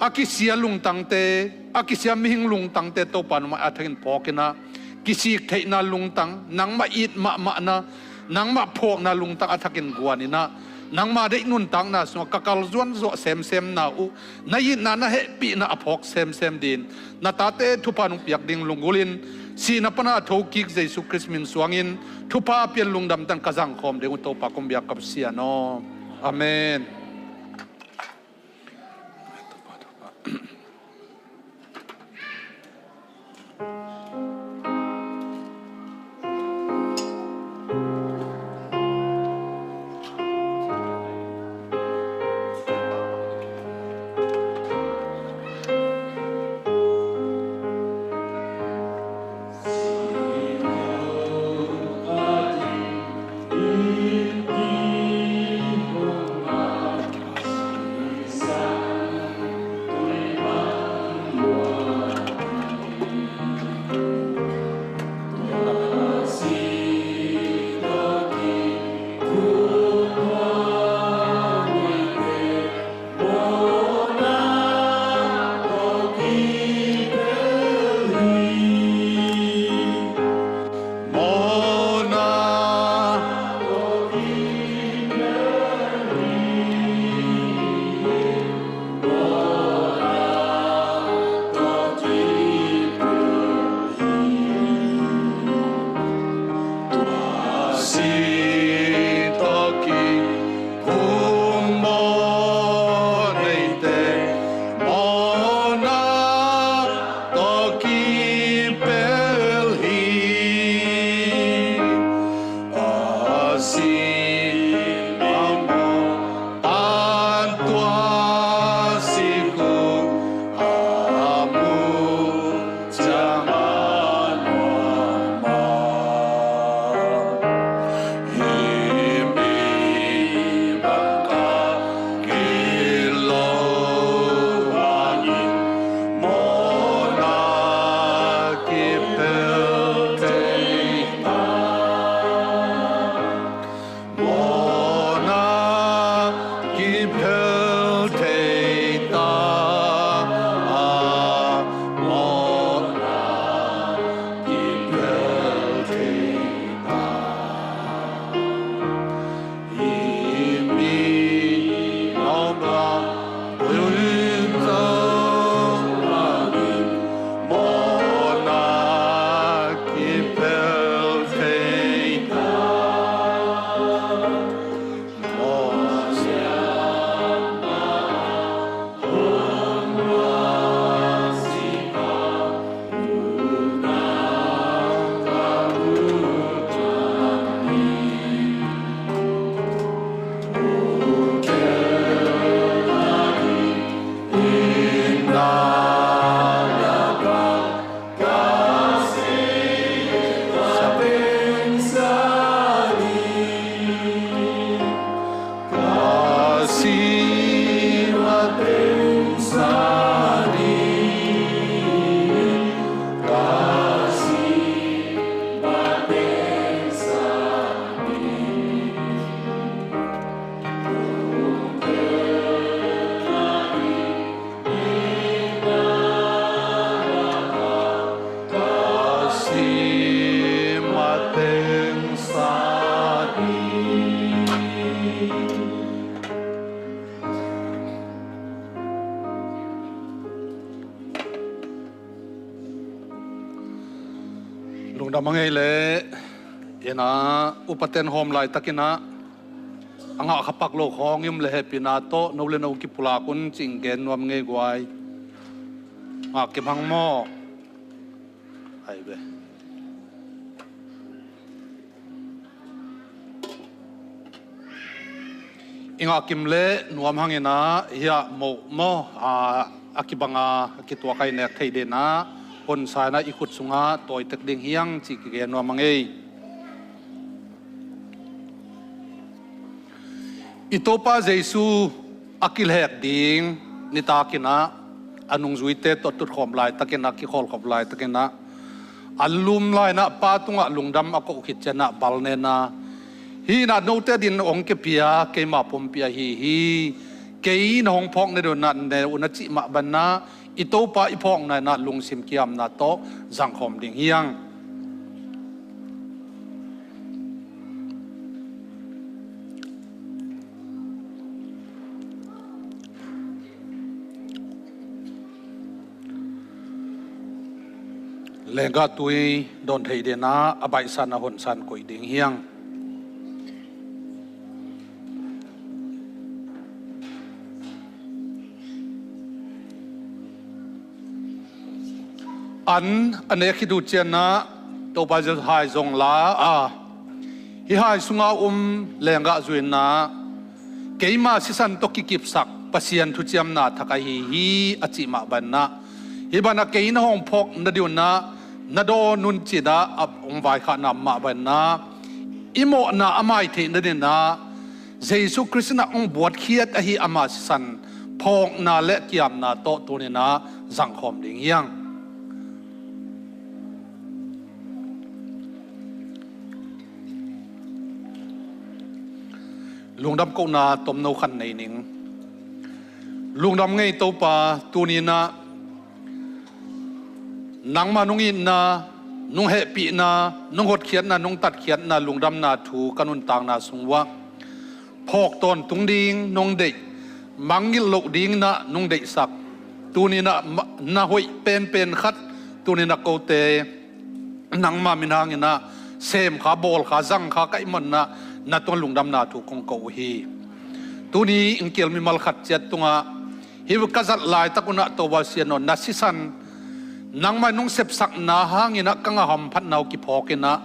A kisia lungtangte, a kisia mihing lungtangte, Topa, nangmah a thakin phawk in ah, kisik theihna lungtang, nangmah it mahmahna, nangmah phawkna lungtang a thakin guan in ah, nangmah deih nuntakna sungah ka kalsuan zawh semsemna uh, na itna, na hehpihna a phawk semsem dingin na tate thupha nong piak ding lunggulh in, sihna panin a thokik Jesu Khrist min suangin thupha a pian lungdam takin ka zangkhawm ding uh, Topa, kong biak ka Pasian aw. Amen. Lungdam a ngei le, ina upaten hawm laitakinah a ngah kha pak lo khawng i um le hehpihna tawh no le no kipulak un cih gen nuam ngei guai. Ngah kim hang maw? Ai ve. I ngah kim le nuam hanginah hiah moh maw, a, a kibanga a kituak a i nek thei denah honsainah i khut sungah tawitek ding hiang cih kigen nuam a ngei. I Topa Jesu a kilhek ding nitakinah a nungzuite tawh tutkhawm laitakinah, kikhawlkhop laitakinah a lum lainah Pa tungah lungdam a koh khit cianah balnena, hinah note din hong kepia keima pumpi ahi hi. Kei na hong phawk na dinah ne uh na cih mah banah i Topa i phawkna inah lungsim kiamna tawh zangkhawm ding hiang. Lenggah tui dawn theih denah a baihsan a honsan koih ding hiang. An a nek khit uh cianah Topa Jesu hai zong la a, hih hai sunga um lenggah zuinah keima sisan tawh kikipsak Pasian thuciamna thak ahi hi a cih mah banah, hih banah kei na hong phawk na dinah na dawn un cinah a hong vaikhahna mah banah i mawhna a mai theih na dinah Jesu Khrist inah hong buatkhiat ahi ama sisan phawkna le kiamna tawh tuninah zangkhawm ding hiang. Lungdam kohna tomno khan nei ning. Lungdam ngei Topa, tuninah nangmah nong itna, nong hehpihna, nong hotkhiatna, nong tatkhiatna lungdamna thu ka nuntakna sung uah phawk tawntung ding nong deih, mangngilh loh dinginah nong deihsak, tuninah ma-, na hoih penpen khat tuninah kote nangmah min hanginah semkha, bawlkha, zangkha ka hih manah na tungah lungdamna thu kong ko uh hi. Tuni in kial mimal khat ciat tungah hih ka zat laitak unah Topa Sian aw, na sisan nangmah in nong sepsakna hanginah ka ngah hamphatna uh kiphawkinah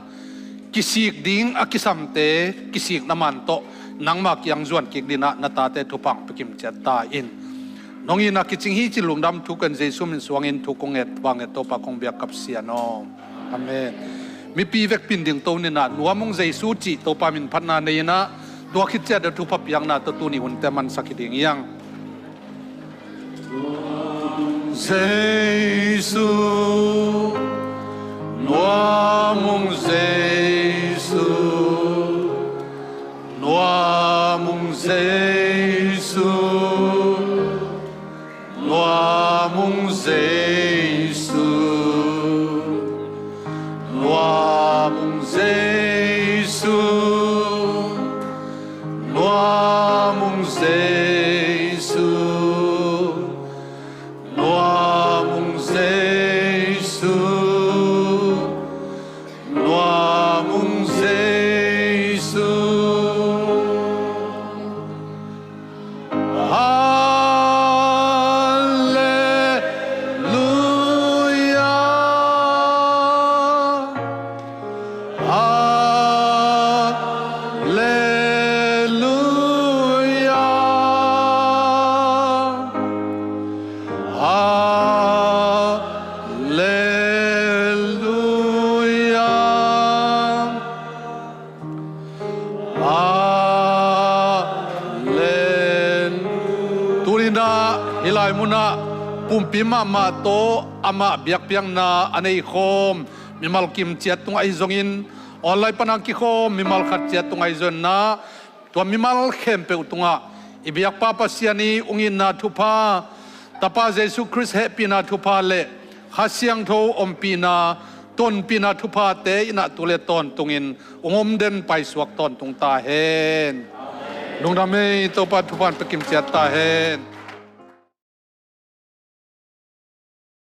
kisik ding a kisamte kisikna man tawh nangmah kiang zuan kik dinah na tate thupha hong pia kim ciat ta in. Nong itna kicing hi ci lungdam thu ken Jesu min suangin thu kong nget, thupha nget Topa kong biak kap Sian aw. Amen. Mipi vekpi in dingto ninah Nuam ung Jesu cih Topa min phatna nei inah tua khit ciat a thupha piakna tawh tuni hunte mansak hi ding hiang. Jesu, nuam ung Jesu, nuam ung Jesu, nuam ung Jesu, nuam ung Jesu, nuam ung Jesu. Hih lai munah pumpi mahmah tawh amah biakpiakna a neikhawm mimal kim ciat tungah ahi zongin, online pana kikhawm mimal khat ciat tungah ahi zongin, tua mimal khempeuh tungah i biakpa Pasian i ung itna thupha, Tapa Jesu Khrist hehpihna thupha le Kha Siangtho ompihna, tonpihna thuphate in ah tu le tawntungin ung om den paisuak tawntung ta hen. Lungdam ei, Topa thupha in pia kim ciat ta hen.